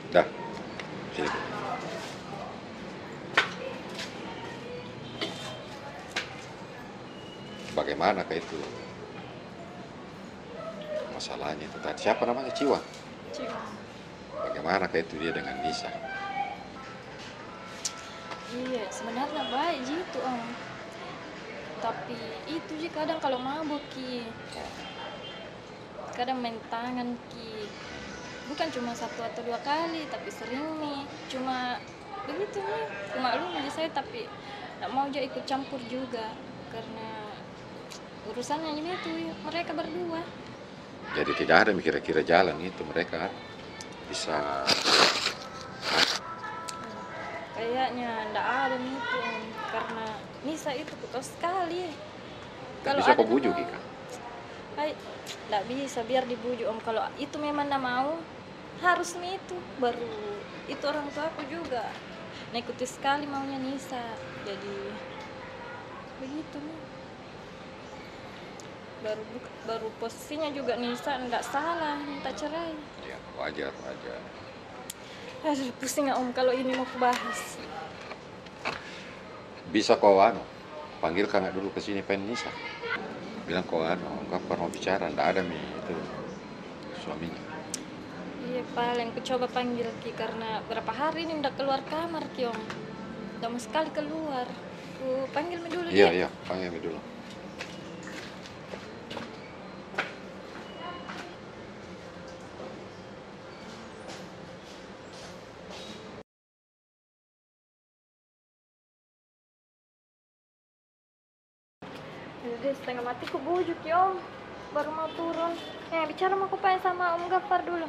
Dah. Sini. Bagaimanakah itu masalahnya itu tadi? Siapa namanya? Ciwang? Ciwang. Bagaimanakah itu dia dengan Nisa? Iya, sebenarnya baik ji itu, Om. Tapi itu ji kadang kalau mabuk ki. Kadang main tangan ki, bukan cuma satu atau dua kali, tapi sering mi. Cuma begitu mi, ku maklumi ji saya, tapi ndak mau ja ikut campur juga, karena urusannya ji itu mereka berdua. Jadi tidak ada mi kira-kira jalan itu mereka, kan? Bisa. Kayaknya ndak ada mi itu, Om, karena Nisa itu ku tau sekali. Ndak bisa ko bujuk ki kah? Hai, ndak bisa biar dibujuk, Om. Kalau itu memang na mau, harus mi itu. Baru itu orang tuaku juga na ikuti sekali maunya Nisa. Jadi, begitu mi. Baru buk-, baru posisinya juga Nisa ndak salah minta cerai. Iya, wajar, wajar. Aduh, pusing, Om, kalau ini mau kubahas. Bisa ko anu, panggilkan dulu ke sini, Pen, Nisa. Bilang ko anu, Om Gafar mau bicara, ndak ada mi itu suaminya. Iya, paling ku coba panggil ki, karena berapa hari ini ndak keluar kamar ki, Om. Ndak mau sekali keluar. Ku panggil mi dulu dia. Iya, iya, panggil mi dulu. Jadi, setengah mati ku bujuk ki, Om. Baru mau turun. Eh, bicara mau ku paling sama Om Gafar dulu.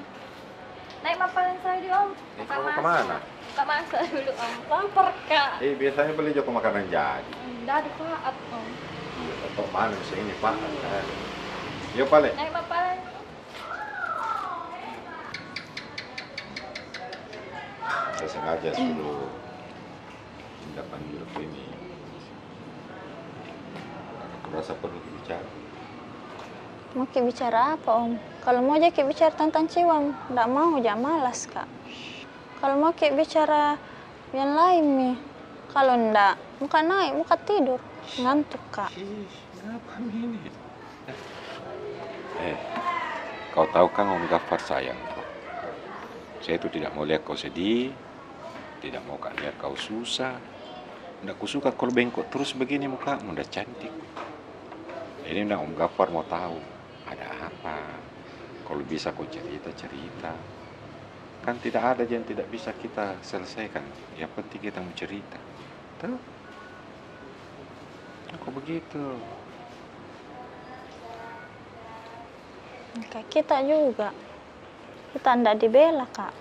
Naik ma paling saya di, Om. Eh, mau ke mana? Buka masa dulu, Om. Lapar ka. Eh, biasanya beli joko makanan jadi. Hmm, ndak ada paat, Om. Iya, tok mana bisa ini paat, eh. Iya, paling. Naik ma paling. Saya sengaja suruh Indah panggil ko ini. Aku rasa perlu ki bicara. Mau ki bicara apa, Om? Kalau mau ja ki bicara tentang Ciwang, ndak mau ja, malas ka. Kalau mau ki bicara yang lain mi. Kalau ndak, mau ka naik, mau ka tidur. Ngantuk ka. Ih, kenapa mi ini? Eh, kau tahu kan Om Gafar sayang ko. Saya itu tidak mau lihat kau sedih, tidak mau ka lihat kau susah. Ndak kusuka kalau bengkok terus begini mukamu, ndak cantik. Ini ndak Om Gafar mau tahu, ada apa? Kalau bisa kau cerita, cerita. Kan tidak ada yang tidak bisa kita selesaikan. Yang penting kita mau cerita. Tuh. Aku begitu. Ka kita juga. Kita ndak dibela ka.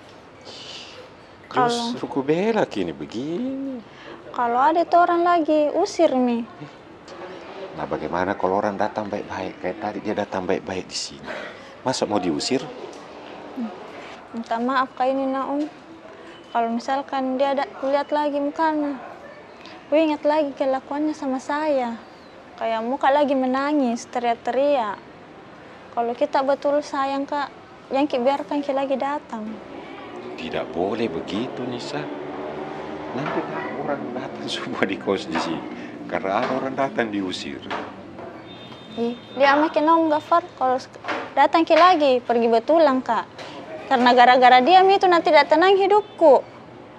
Justru ku bela ki ini begini. Kalau ada tu orang lagi, usir mi. Nah, bagaimana kalau orang datang baik-baik? Kayak tadi dia datang baik-baik di sini. Masa mau diusir? Minta maaf ka ini, Naum. Kalau misalkan dia ada, kulihat lagi mukanya, kuingat lagi kelakuannya sama saya. Kayak muka lagi menangis, teriak-teriak. Kalau kita betul sayang ka, jangki biarkan ki lagi datang. Tidak boleh begitu, Nisa. Nanti orang datang semua di kos di sini. Karena ada orang datang diusir. Ih, dia maki Naum Gafar, kalau datang ki lagi, pergi betulan ka. Karena gara-gara dia mi itu nanti tidak tenang hidupku.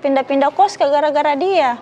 Pindah-pindah kos ka gara-gara dia.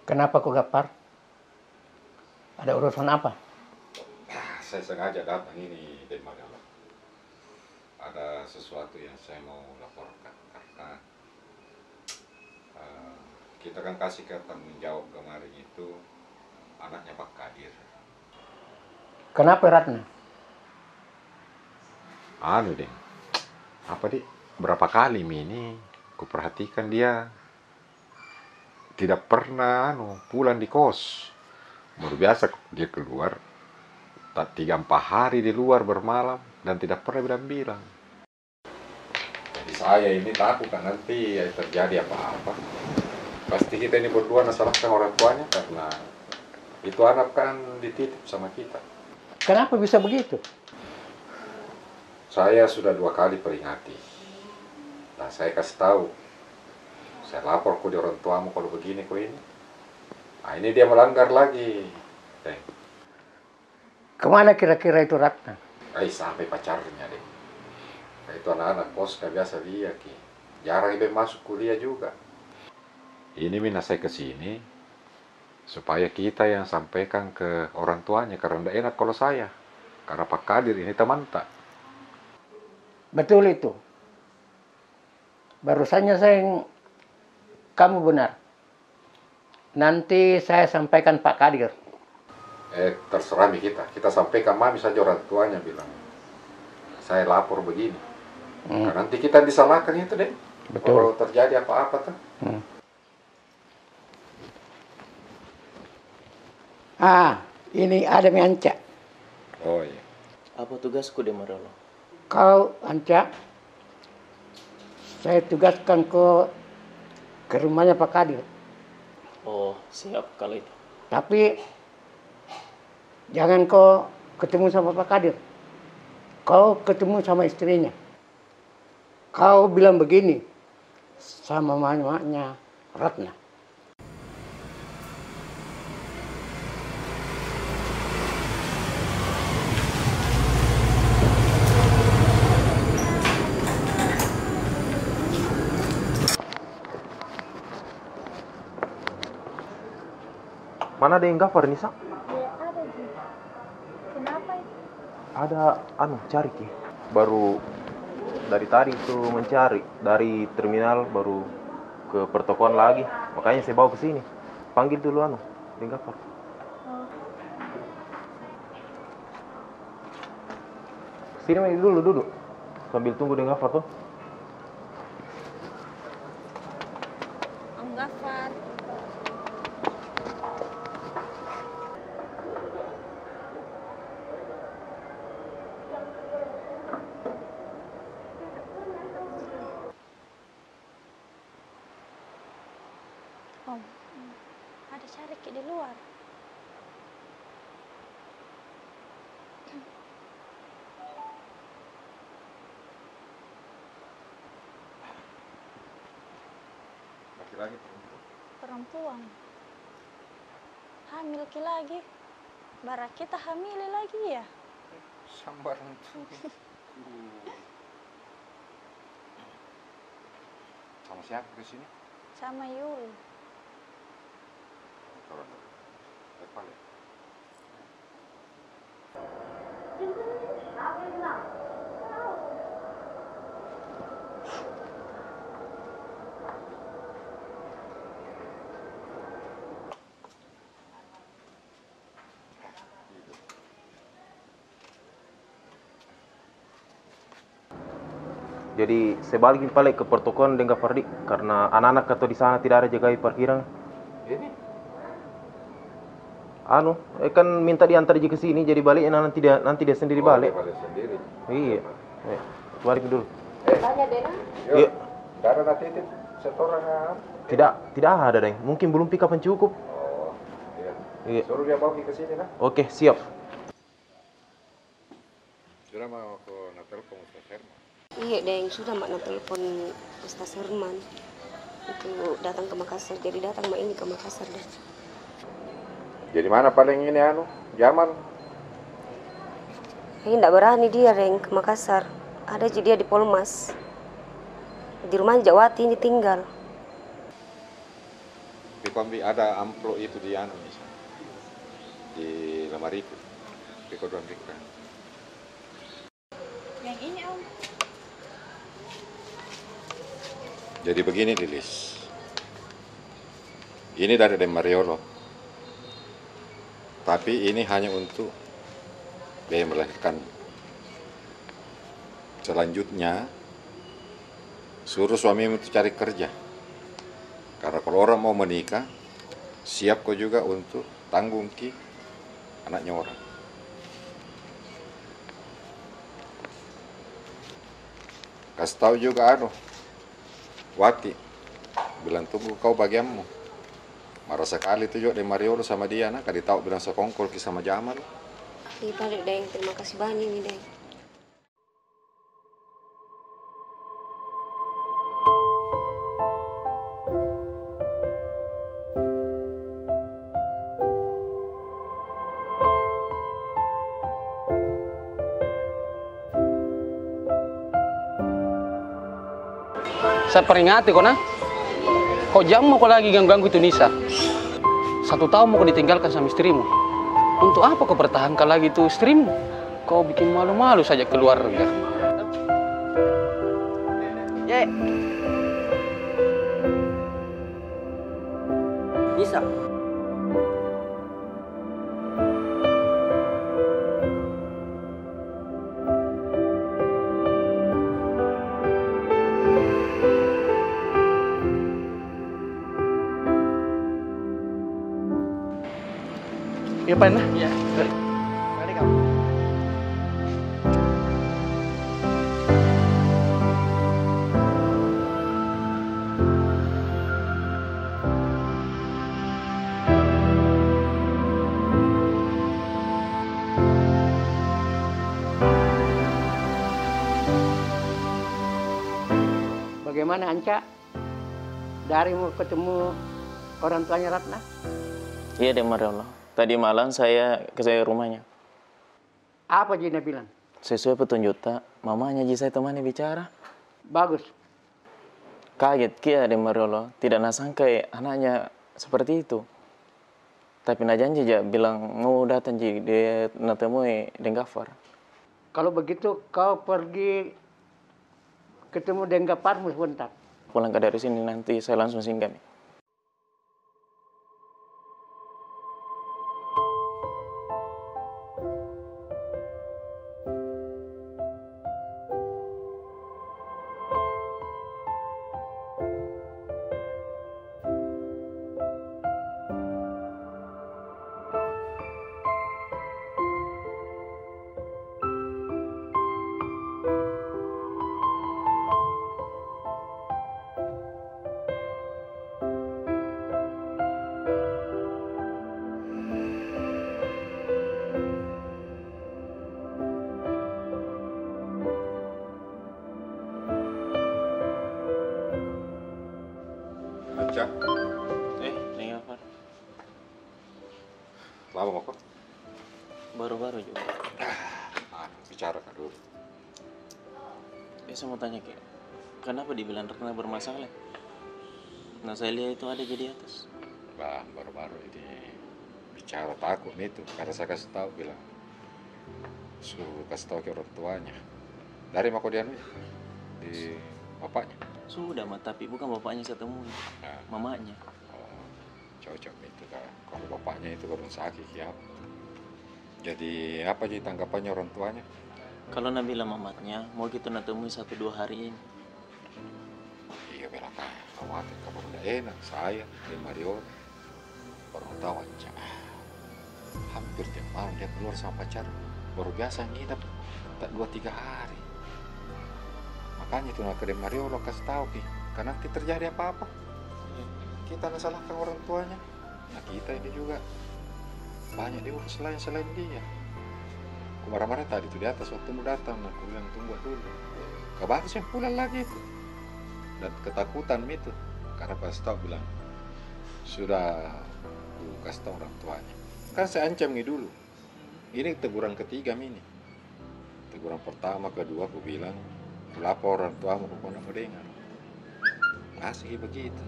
Kenapa kau gapar? Ada urusan apa? Saya sengaja datang ini, Dek Magala. Ada sesuatu yang saya mau laporkan, karena, eh, kita kan kasih ke tanggung jawab kemarin itu anaknya Pak Kadir. Kenapa, Ratna? Anu, Dek. Apa, Dek? Berapa kali mi ini kuperhatikan dia. Tidak pernah, anu, pulang di kos. Baru biasa dia keluar, tak tiga empat hari di luar bermalam dan tidak pernah bilang-bilang. Jadi saya ini takut kan nanti terjadi apa-apa. Pasti kita ini berdua nasalahkan orang tuanya karena itu anak kan dititip sama kita. Kenapa bisa begitu? Saya sudah dua kali peringati. Dan saya kasih tahu, saya lapor ko di orang tuamu kalau begini ko ini. Ah, ini dia melanggar lagi. Eh. Kemana kira-kira itu Ratna? Ai, sampai pacarnya, Dek. Itu anak-anak kos ka biasa dia ki. Jarang ibe masuk kuliah juga. Ini mi na saya ke sini, supaya kita yang sampaikan ke orang tuanya, karena ndak enak kalau saya, karena Pak Kadir ini temanta. Betul itu. Barusannya saya, kamu benar. Nanti saya sampaikan Pak Kadir. Eh, terserah mi kita. Kita sampaikan mami saja orang tuanya bilang, saya lapor begini. Hmm. Karena nanti kita disalahkan itu, Dek. Betul. Kalau terjadi apa-apa tuh. Hmm. Ah, ini ada mi Anca. Oh, iya. Apa tugasku, Dek Marolo? Kau, Anca, saya tugaskan ko ke rumahnya Pak Kadir. Oh, siap kalau itu. Tapi jangan ko ketemu sama Pak Kadir. Kau ketemu sama istrinya. Kau bilang begini sama mamanya Ratna. Mana ada yang Gafar, Nisa? Iya, ada ji. Kenapa itu? Ada, anu, cari ki. Baru dari tadi itu mencari, dari terminal baru ke pertokoan lagi. Makanya saya bawa ke sini. Panggil dulu, anu, Deng Gafar. Oh. Sini dulu duduk. Sambil tunggu Deng Gafar tuh. Om Gafar. Om, ada cari ki di luar. Laki-laki, perempuan? Perempuan. Hamil ki lagi. Bara kita hamili lagi ya? Sambarang tu. Sama siapa ke sini? Sama Yul. Turun dulu. Depan ya. Jadi, saya balik pale ke pertokoan Deng Gafar di, karena anak-anak kata di sana tidak ada jagai parkiran. Ini? Anu, eh, kan minta diantar ji ke sini, jadi baliknya nanti dia, nanti dia sendiri balik. Oh, dia balik sendiri. Iya. Eh, balik dulu. Eh. Banyak, Deng? Iya. Tidak ada nanti titip setoran, ah? Tidak, tidak ada, Deng. Mungkin belum pika pencukup. Oh, iya. Iya. Suruh dia bawa ke sini, nah. Oke, siap. Sudah mau ko na telepon Ustaz Herman? Iya, Deng, sudah mak na telepon Ustaz Herman untuk datang ke Makassar. Jadi datang mak ini ke Makassar, Deng. Jadi mana paling ini anu, Jamal? Ini ndak berani dia, Deng, ke Makassar. Ada ji dia di Polmas. Di rumahnya Jawati ini tinggal. Tapi Ko ambil ada amplop itu di anu, misal, di lemariku. Tapi ko ambil kan. Yang ini, Om. Jadi begini, Lilis. Ini dari Deng Mariolo. Tapi ini hanya untuk biaya melahirkan. Selanjutnya, suruh suamimu itu cari kerja. Karena kalau orang mau menikah, siap ko juga untuk tanggung ki anaknya orang. Kasih tahu juga anu, Wati, bilang tunggu kau bagianmu. Marah sekali tu juga Deng Mariolo sama dia, nah, kadi tahu bilang sekongkol ki sama Jamal. Iya pale, Deng. Terima kasih banyak ni, Deng. Saya peringati ko, nah. Kau jang mako lagi ganggu-ganggu itu Nisa. Satu tahun mako ditinggalkan sama istrimu. Untuk apa kau pertahankan lagi itu istrimu? Kau bikin malu-malu saja keluarga. Ye. Nisa. Iya, Pan, nah? Iya. Mari. Mari, Kak. Bagaimana, Anca? Dari mau ketemu orang tuanya Ratna? Iya, Deng Mariolo. Tadi malam saya ke rumahnya. Apa ji na bilang? Sesuai petunjukta, mamanya ji saya temani bicara. Bagus. Kaget ki iya, Deng Mariolo, tidak nasangka anaknya seperti itu. Tapi najanji ja bilang mau datang ji dia natemui Deng Gafar. Kalau begitu, kau pergi ketemu Deng Gafarmu sebentar. Pulang ka dari sini, nanti saya langsung singgah mi. Aca. Eh, Neng Afar. Lama mako? Baru-baru juga. Ah, bicara ka dulu. Eh, saya mau tanya ki, kenapa dibilang Ratna bermasalah? Nah, saya lihat itu ada ji di atas. Bah, baru-baru ini bicara takut mi itu, karena saya kasih tahu bilang, suruh kasih tahu ke orang tuanya. Dari mako dia anu, di bapaknya? Sudah ma, tapi bukan bapaknya saya temui. Ah. Mamanya. Oh. Cocok itu, Kak. Kalau bapaknya itu baru sakit, ya. Jadi, apa ji tanggapannya orang tuanya? Kalau na bilang mamanya, mau kita na temui satu dua hari ini. Iya, bela, Kak. Khawatir kalau ndak enak, saya, Deng Mariolo. Orang tahu aja. Hampir tiap malam dia keluar sama pacar. Baru biasa nginap tak dua tiga hari. Makanya itu na ke Deng Mariolo kasih tahu ki. Kan nanti terjadi apa-apa. Kita na salahkan orang tuanya. Nah, kita ini juga banyak diurus lain selain dia. Ku marah-marah tadi tu di atas waktu mu datang, nah, ku bilang, "Tunggu dulu." Ka baru saya pulang lagi itu. Dan ketakutan mi itu. Karena pas tahu bilang, sudah ku kasih tahu orang tuanya. Kan saya ancam ni dulu. Ini teguran ketiga mi ini. Teguran pertama, kedua, ku bilang, ku lapor orang tuamu, ku kau ndak mau dengar. Masih begitu.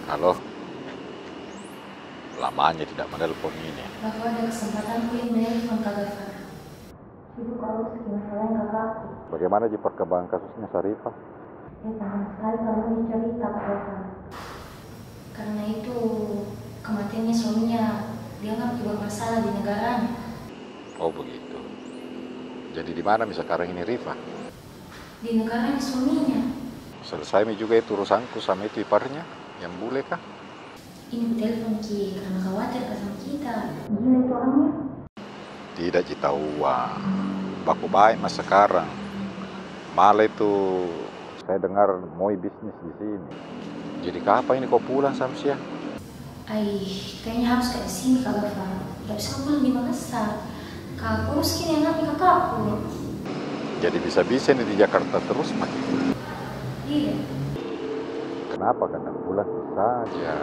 Halo. Lamanya tidak menelpon ini. Baru ada kesempatan ku ini menelpon Kak Gafar. Sibuk ka urus ki masalah kakakku. Bagaimana ji perkembangan kasusnya Sarifah? Ya, panjang sekali kalau mau dicerita, Kak Gafar. Karena itu, kematiannya suaminya dianggap juga masalah di negaranya. Oh, begitu. Jadi di mana mi sekarang ini Rifah? Di negaranya suaminya. Selesai mi juga itu urusanku sama itu iparnya yang bule kah? Ini ku telepon ki karena khawatir ka sama kita. Gila itu orangnya. Tidak ji tahu, ah. Baku baik ma sekarang. Malah itu saya dengar moi bisnis di sini. Jadi kapan ini kau pulang, Samsiah? Ai, kayaknya harus ka di sini, Kak Gafar. Ndak bisa pulang di Makassar. Ka urus ki ini anaknya kakakku. Jadi bisa-bisa ini di Jakarta terus ma ki? Iya. Kenapa ka ndak pulang saja?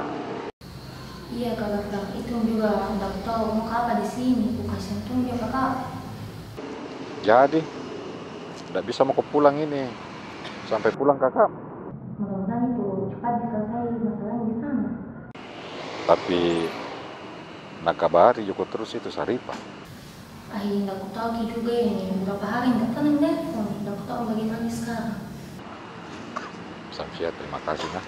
Iya, Kak Gafar. Itu juga ndak tahu mau ka apa di sini. Ku kasihan tong juga kakak. Jadi, ndak bisa mako pulang ini. Sampai pulang kakak. Mudah-mudahan itu cepat diselesai masalahnya di sana. Tapi, nakabari ji ko terus itu Sarifah? Ai, ndak ku tahu ki juga ini. Berapa hari ndak pernah nelpon. Ndak ku tahu bagaimana sekarang. Samsiah, terima kasih, nah.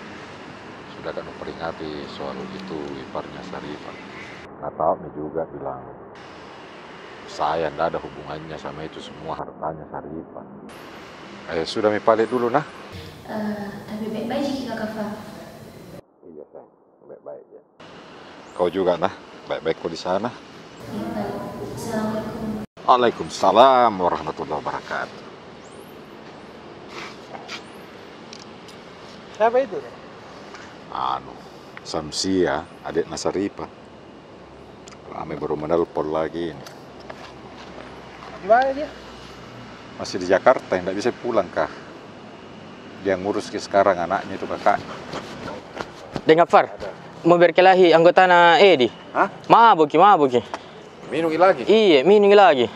Sudah ka nu peringati soal itu iparnya Sarifah. Nah, tahu mi juga bilang, saya ndak ada hubungannya sama itu semua hartanya Sarifah. Eh, sudah mi pale dulu, nah. Eh, tapi baik-baik ji ki, Kak Gafar. Iya, sayang. Baik-baik ja. Kau juga, nah. Baik-baik ko di sana. Iya, Pak. Assalamualaikum. Waalaikumsalam warahmatullahi wabarakatuh. Siapa itu, deh? Anu, Samsiah, adiknya Sarifah. Lama baru menelpon lagi ini. Di mana dia? Masih di Jakarta, ndak bisa pulang kah. Dia ngurus ki sekarang anaknya itu, kakak. Deng Gafar, mau berkelahi anggotana Edi. Hah? Mabuk ki, mabuk ki. Minum ki lagi? Iya, minum ki lagi.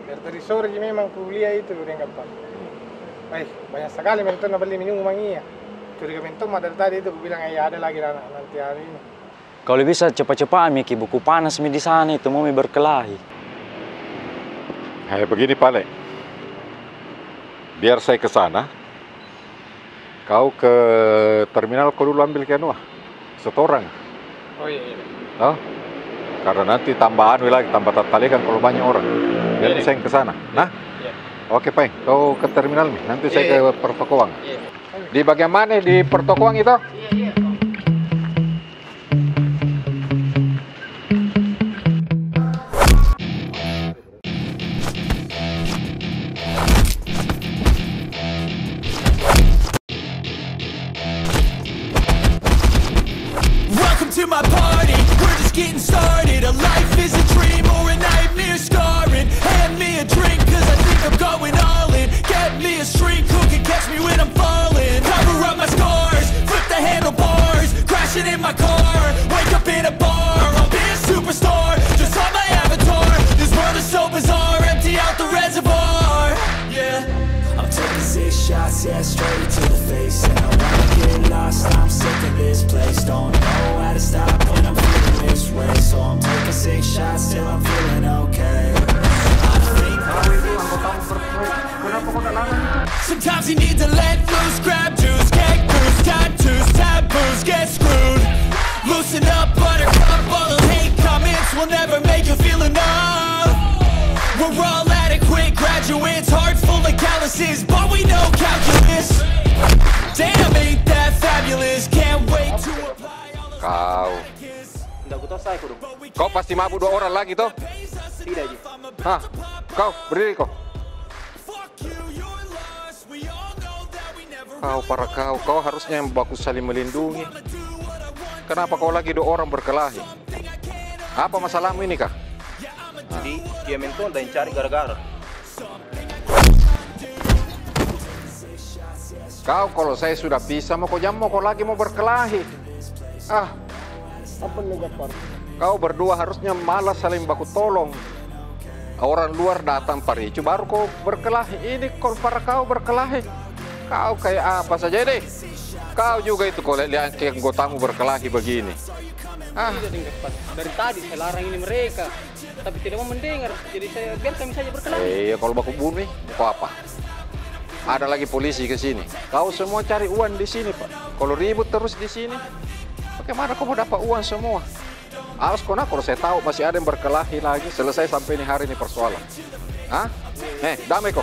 Dari tadi sore ji memang kuliah itu, Deng Gafar. Eh, banyak sekali mentong na beli minuman iya. Curiga mentong ma dari tadi itu, kubilang, "Eh, ada lagi na-, nanti hari ini." Kalau bisa cepat-cepat mi ki, baku panas mi di sana itu, mau mi berkelahi. Eh, begini pale. Biar saya ke sana. Kau ke terminal, kau dulu ambil ki anu, ah, setoran. Oh, iya, iya. Toh? Karena nanti tambah anu lagi, tambah tattalikan kalau banyak orang. Biar saya ke sana. Nah? Iya. Oke, Pai. Kau ke terminal mi. Nanti saya ke pertokoan. Iya. Di bagian mana? Di pertokoan itu? Iya, iya. Welcome to my party. We're just getting started. A life is a dream or a nightmare scarring. Hand me a drink, 'cause I think I'm going all in. Get me a shrink who can catch me when I'm falling. Cover up my scars, flip the handlebars, crashing in my car. Wake up in a bar, I'll be a superstar. Just on my avatar. This world is so bizarre, empty out the reservoir. Yeah, I'm taking six shots, yeah, straight to the face. And I wanna get lost, I'm sick of this place. Don't know how to stop when I'm feeling this way. So I'm taking six shots till I'm feeling okay. I think Sometimes you need to let loose, grab juice, get goose, tattoos, taboos, get screwed. Loosen up, buttercup, all those hate comments will never make you feel enough. We're all adequate graduates, heart full of calluses, but we know calculus. Damn, ain't that fabulous? Can't wait to apply all those Kau. Ndak ku tahu saya, kodong. Kau pasti mabuk dua orang lagi, toh? Tidak ji. Hah? Kau, berdiri kau. Kau, para kau, kau harusnya yang baku saling melindungi. Kenapa kau lagi dua orang berkelahi? Apa masalahmu ini kah? Jadi, dia mentong dan cari gara-gara. Kau, kalau saya sudah pisah, mau kau jam, mau kau lagi mau berkelahi. Ah. Apa nu, Gafar? Kau berdua harusnya malas saling baku tolong. Orang luar datang paricu, baru kau berkelahi. Ini kau, para kau berkelahi. Kau kayak apa saja deh. Kau juga itu kau lihat-lihat ke anggotamu berkelahi begini. Ah. Tidak, Deng Gaffar. Dari tadi saya larang ini mereka, tapi tidak mau mendengar. Jadi saya biarkan saja berkelahi. Eh, iya, kalau baku bunuh, kau apa? Ada lagi polisi ke sini. Kau semua cari uang di sini, Pak. Kalau ribut terus di sini, bagaimana kau mau dapat uang semua? Awas kau nak, kalau saya tahu masih ada yang berkelahi lagi, selesai sampai ini hari ini persoalan. Hah? Eh, damai kau.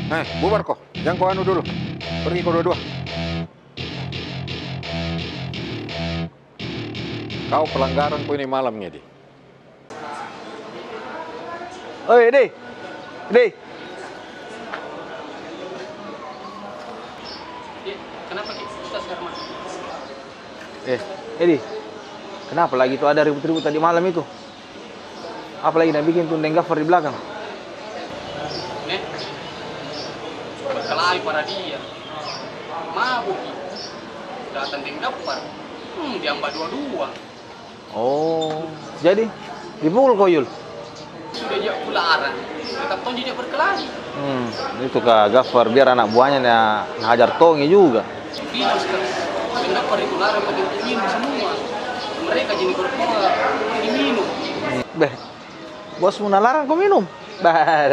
Eh, bubar kau. Jangan kau anu dulu. Pergi kau dua-dua. Kau pelanggaran kau ini malam, Ngedi. Oi, Edi. Edi. Kenapa, Ki? Ustaz Herman. Eh, Edi. Kenapa lagi itu ada ribut-ribut tadi malam itu? Apa lagi na bikin tu Deng Gaffar di belakang? Nih. Berkelahi pada dia. Mabuk. Datang Deng Gaffar. Hmm, diambak dua-dua. Oh, jadi dipukul ko, Yul? Sudah ja kularang, tetap tong ja berkelahi. Hmm, itu ka Gaffar, biar anak buahnya na, na hajar tongi juga. Tidak, Ustaz. Deng Gaffar itu larang pakai minum semua. Mereka jadi berdoa, diminum. Beh, bosmu na larang ko minum? Bah,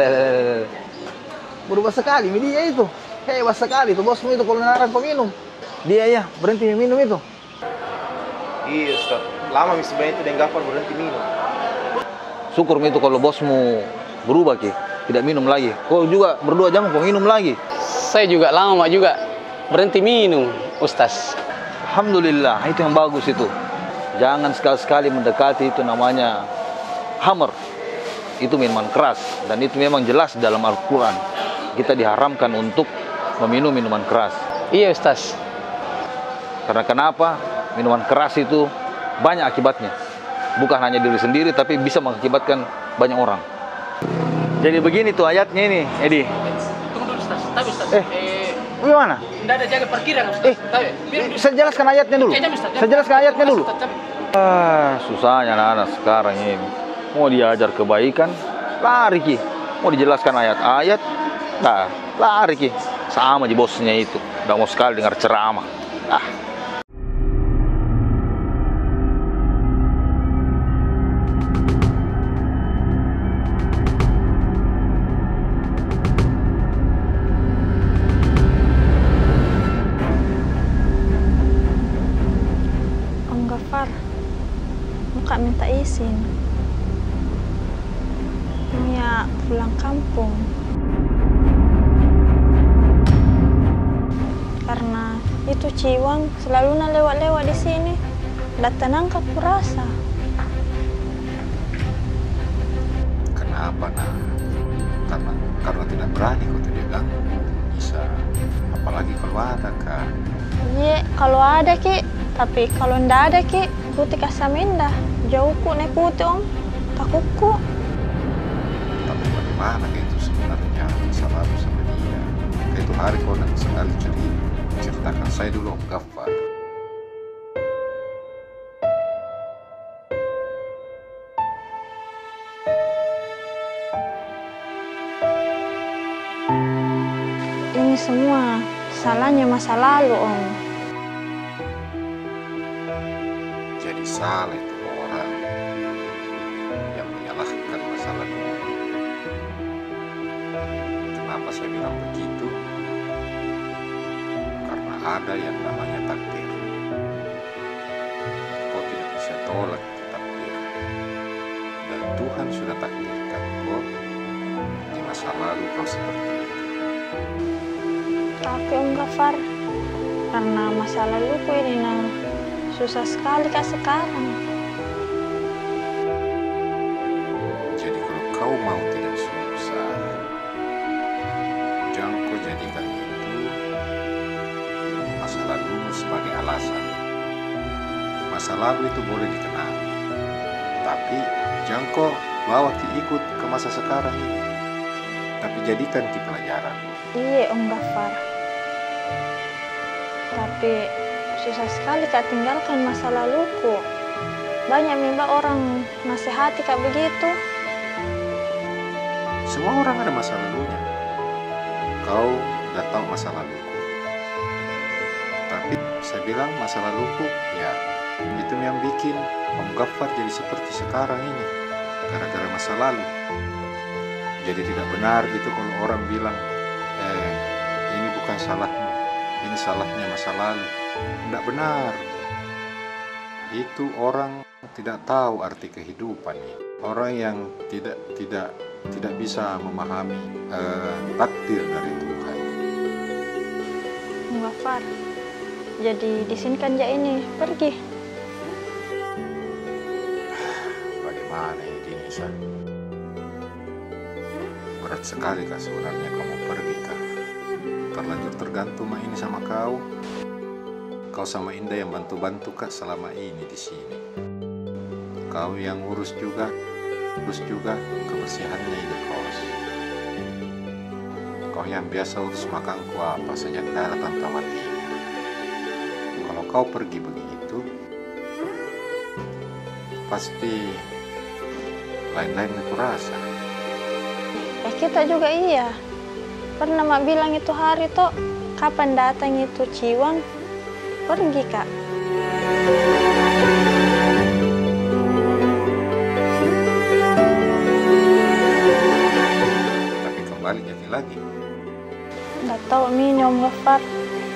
berubah sekali mi dia itu. Hebat sekali itu bosmu itu kalau na larang ko minum. Dia ya, berhenti minum itu. Iya, Ustaz. Lama mi sebenarnya itu Deng Gaffar berhenti minum. Syukur mi itu kalau bosmu berubah ki, tidak minum lagi. Kau juga berdua jangan kau minum lagi. Saya juga lama juga berhenti minum, Ustaz. Alhamdulillah, itu yang bagus itu. Jangan sekali-sekali mendekati itu namanya khamar. Itu minuman keras, dan itu memang jelas di dalam Al-Quran. Kita diharamkan untuk meminum minuman keras. Iya, Ustaz. Karena kenapa? Minuman keras itu banyak akibatnya. Bukan hanya diri sendiri, tapi bisa mengakibatkan banyak orang. Jadi begini tuh ayatnya ini, Edi. Tunggu dulu, Ustaz. Tapi, Ustaz, eh, eh, bagaimana? Nda ada jaga parkiran, Ustaz. Eh, tapi, saya jelaskan ayatnya dulu. Saya jelaskan ayatnya dulu. Ah, susahnya anak-anak sekarang ini. Mau diajar kebaikan, lari ki. Mau dijelaskan ayat-ayat, dah, lari ki. Sama ji bosnya itu. Nda mau sekali dengar ceramah. Ah. Om Gafar, mau ka minta izin. Mau ya pulang kampung. Karena itu Ciwang selalu na lewat-lewat di sini. Nda tenang ka kurasa. Kenapa, Nak? Karena, karena tidak berani ko tu dia ganggu. Bisa, apalagi kalau ada ka. Iye, kalau ada ki. Tapi kalau nda ada ki, ikuti ka sama nda. Jauhku na ikuti, Om. Takutku. Tapi bagaimana ka itu sebenarnya masalahmu sama dia? Ka itu hari kau nak sekali cerita, ceritakan saya dulu, Om Gafar. Ini semua salahnya masa lalu, Om. Jadi salah itu orang yang menyalahkan masa lalu. Kenapa saya bilang begitu? Karena ada yang namanya takdir. Kau tidak bisa tolak itu takdir. Dan Tuhan sudah takdirkan kau di masa lalu kau seperti itu. Tapi Om Gafar, karena masa laluku ini na susah sekali ka sekarang. Jadi kalau kau mau tidak susah, jangko jadikan itu masa lalumu sebagai alasan. Masa lalu itu boleh dikenang, tapi jangko bawa ki ikut ke masa sekarang ini. Tapi jadikan ki pelajaran. Iye, Om Gafar. Tapi susah sekali ka tinggalkan masa laluku. Banyak memang orang nasihati ka begitu. Semua orang ada masa lalunya. Kau nda tahu masa laluku. Tapi saya bilang masa laluku, ya, itu yang bikin Om Gaffar jadi seperti sekarang ini, gara-gara masa lalu. Jadi tidak benar gitu kalau orang bilang, "Eh, ini bukan salahmu, ini salahnya masa lalu." Ndak benar. Itu orang tidak tahu arti kehidupan ini. Orang yang tidak, tidak, tidak bisa memahami, eh, takdir dari Tuhan. Om Gaffar, jadi diizinkan ja ini pergi? Bagaimana ini, Nisa? Berat sekali kah sebenarnya kau mau pergi kah? Terlanjur tergantung ma ini sama kau. Kau sama Indah yang bantu-bantu ka selama ini di sini. Kau yang urus juga, urus juga kebersihannya ini kos. Kau yang biasa urus makanku apa sejak nda ada tante Wati. Kalau kau pergi begitu, pasti lain-lain ni kurasa. Eh, kita juga iya. Pernah ma bilang itu hari toh, kapan datang itu Ciwang, pergi ka. Tapi kembali jadi lagi. Nda tau mi ini Om Gaffar,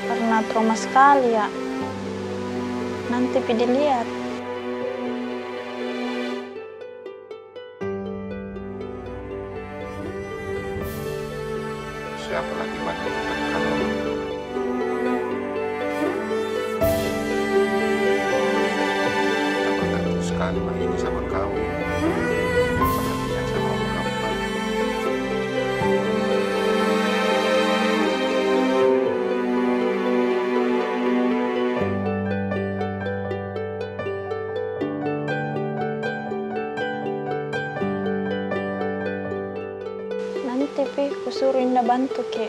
karena trauma sekali ya. Nanti pi dilihat. Siapa lagi bantu tekan orang? Tambah takut sekali mah ini sama kau. Perhatian sama orang. Nanti pi kusuruh Indah bantu ki.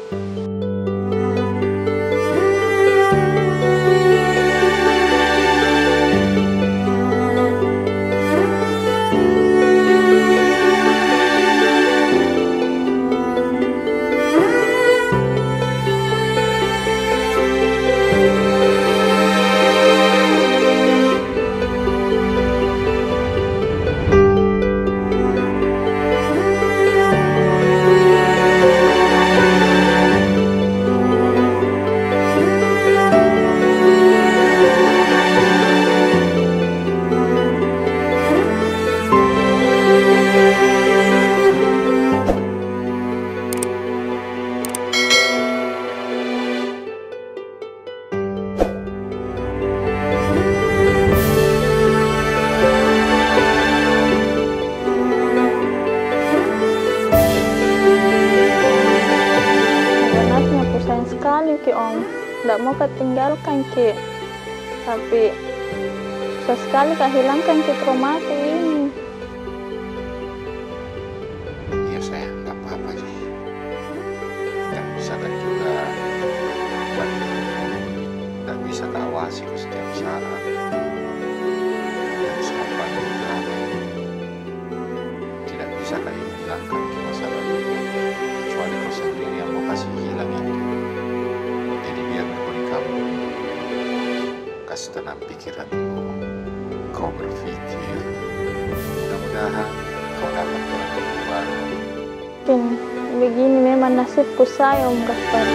Sebenarnya ku sayang sekali ki Om, ndak mau ka tinggalkan ki. Tapi susah sekali ka hilangkan ki traumaku ini. Iya sayang, ndak apa-apa ji. Ndak bisa ka juga buat, ndak bisa ka awasi ko setiap saat. Dan siapa yang drama ini, tidak bisa ka ini hilangkan ki masa lalu. Kecuali kau sendiri yang mau kasih hilang itu. Jadi biar kau di kampung. Kasih tenang pikiranmu. Kau berpikir. Mudah-mudahan kau dapat jalan keluar. Mungkin begini memang nasibku saya, Om Gaffar.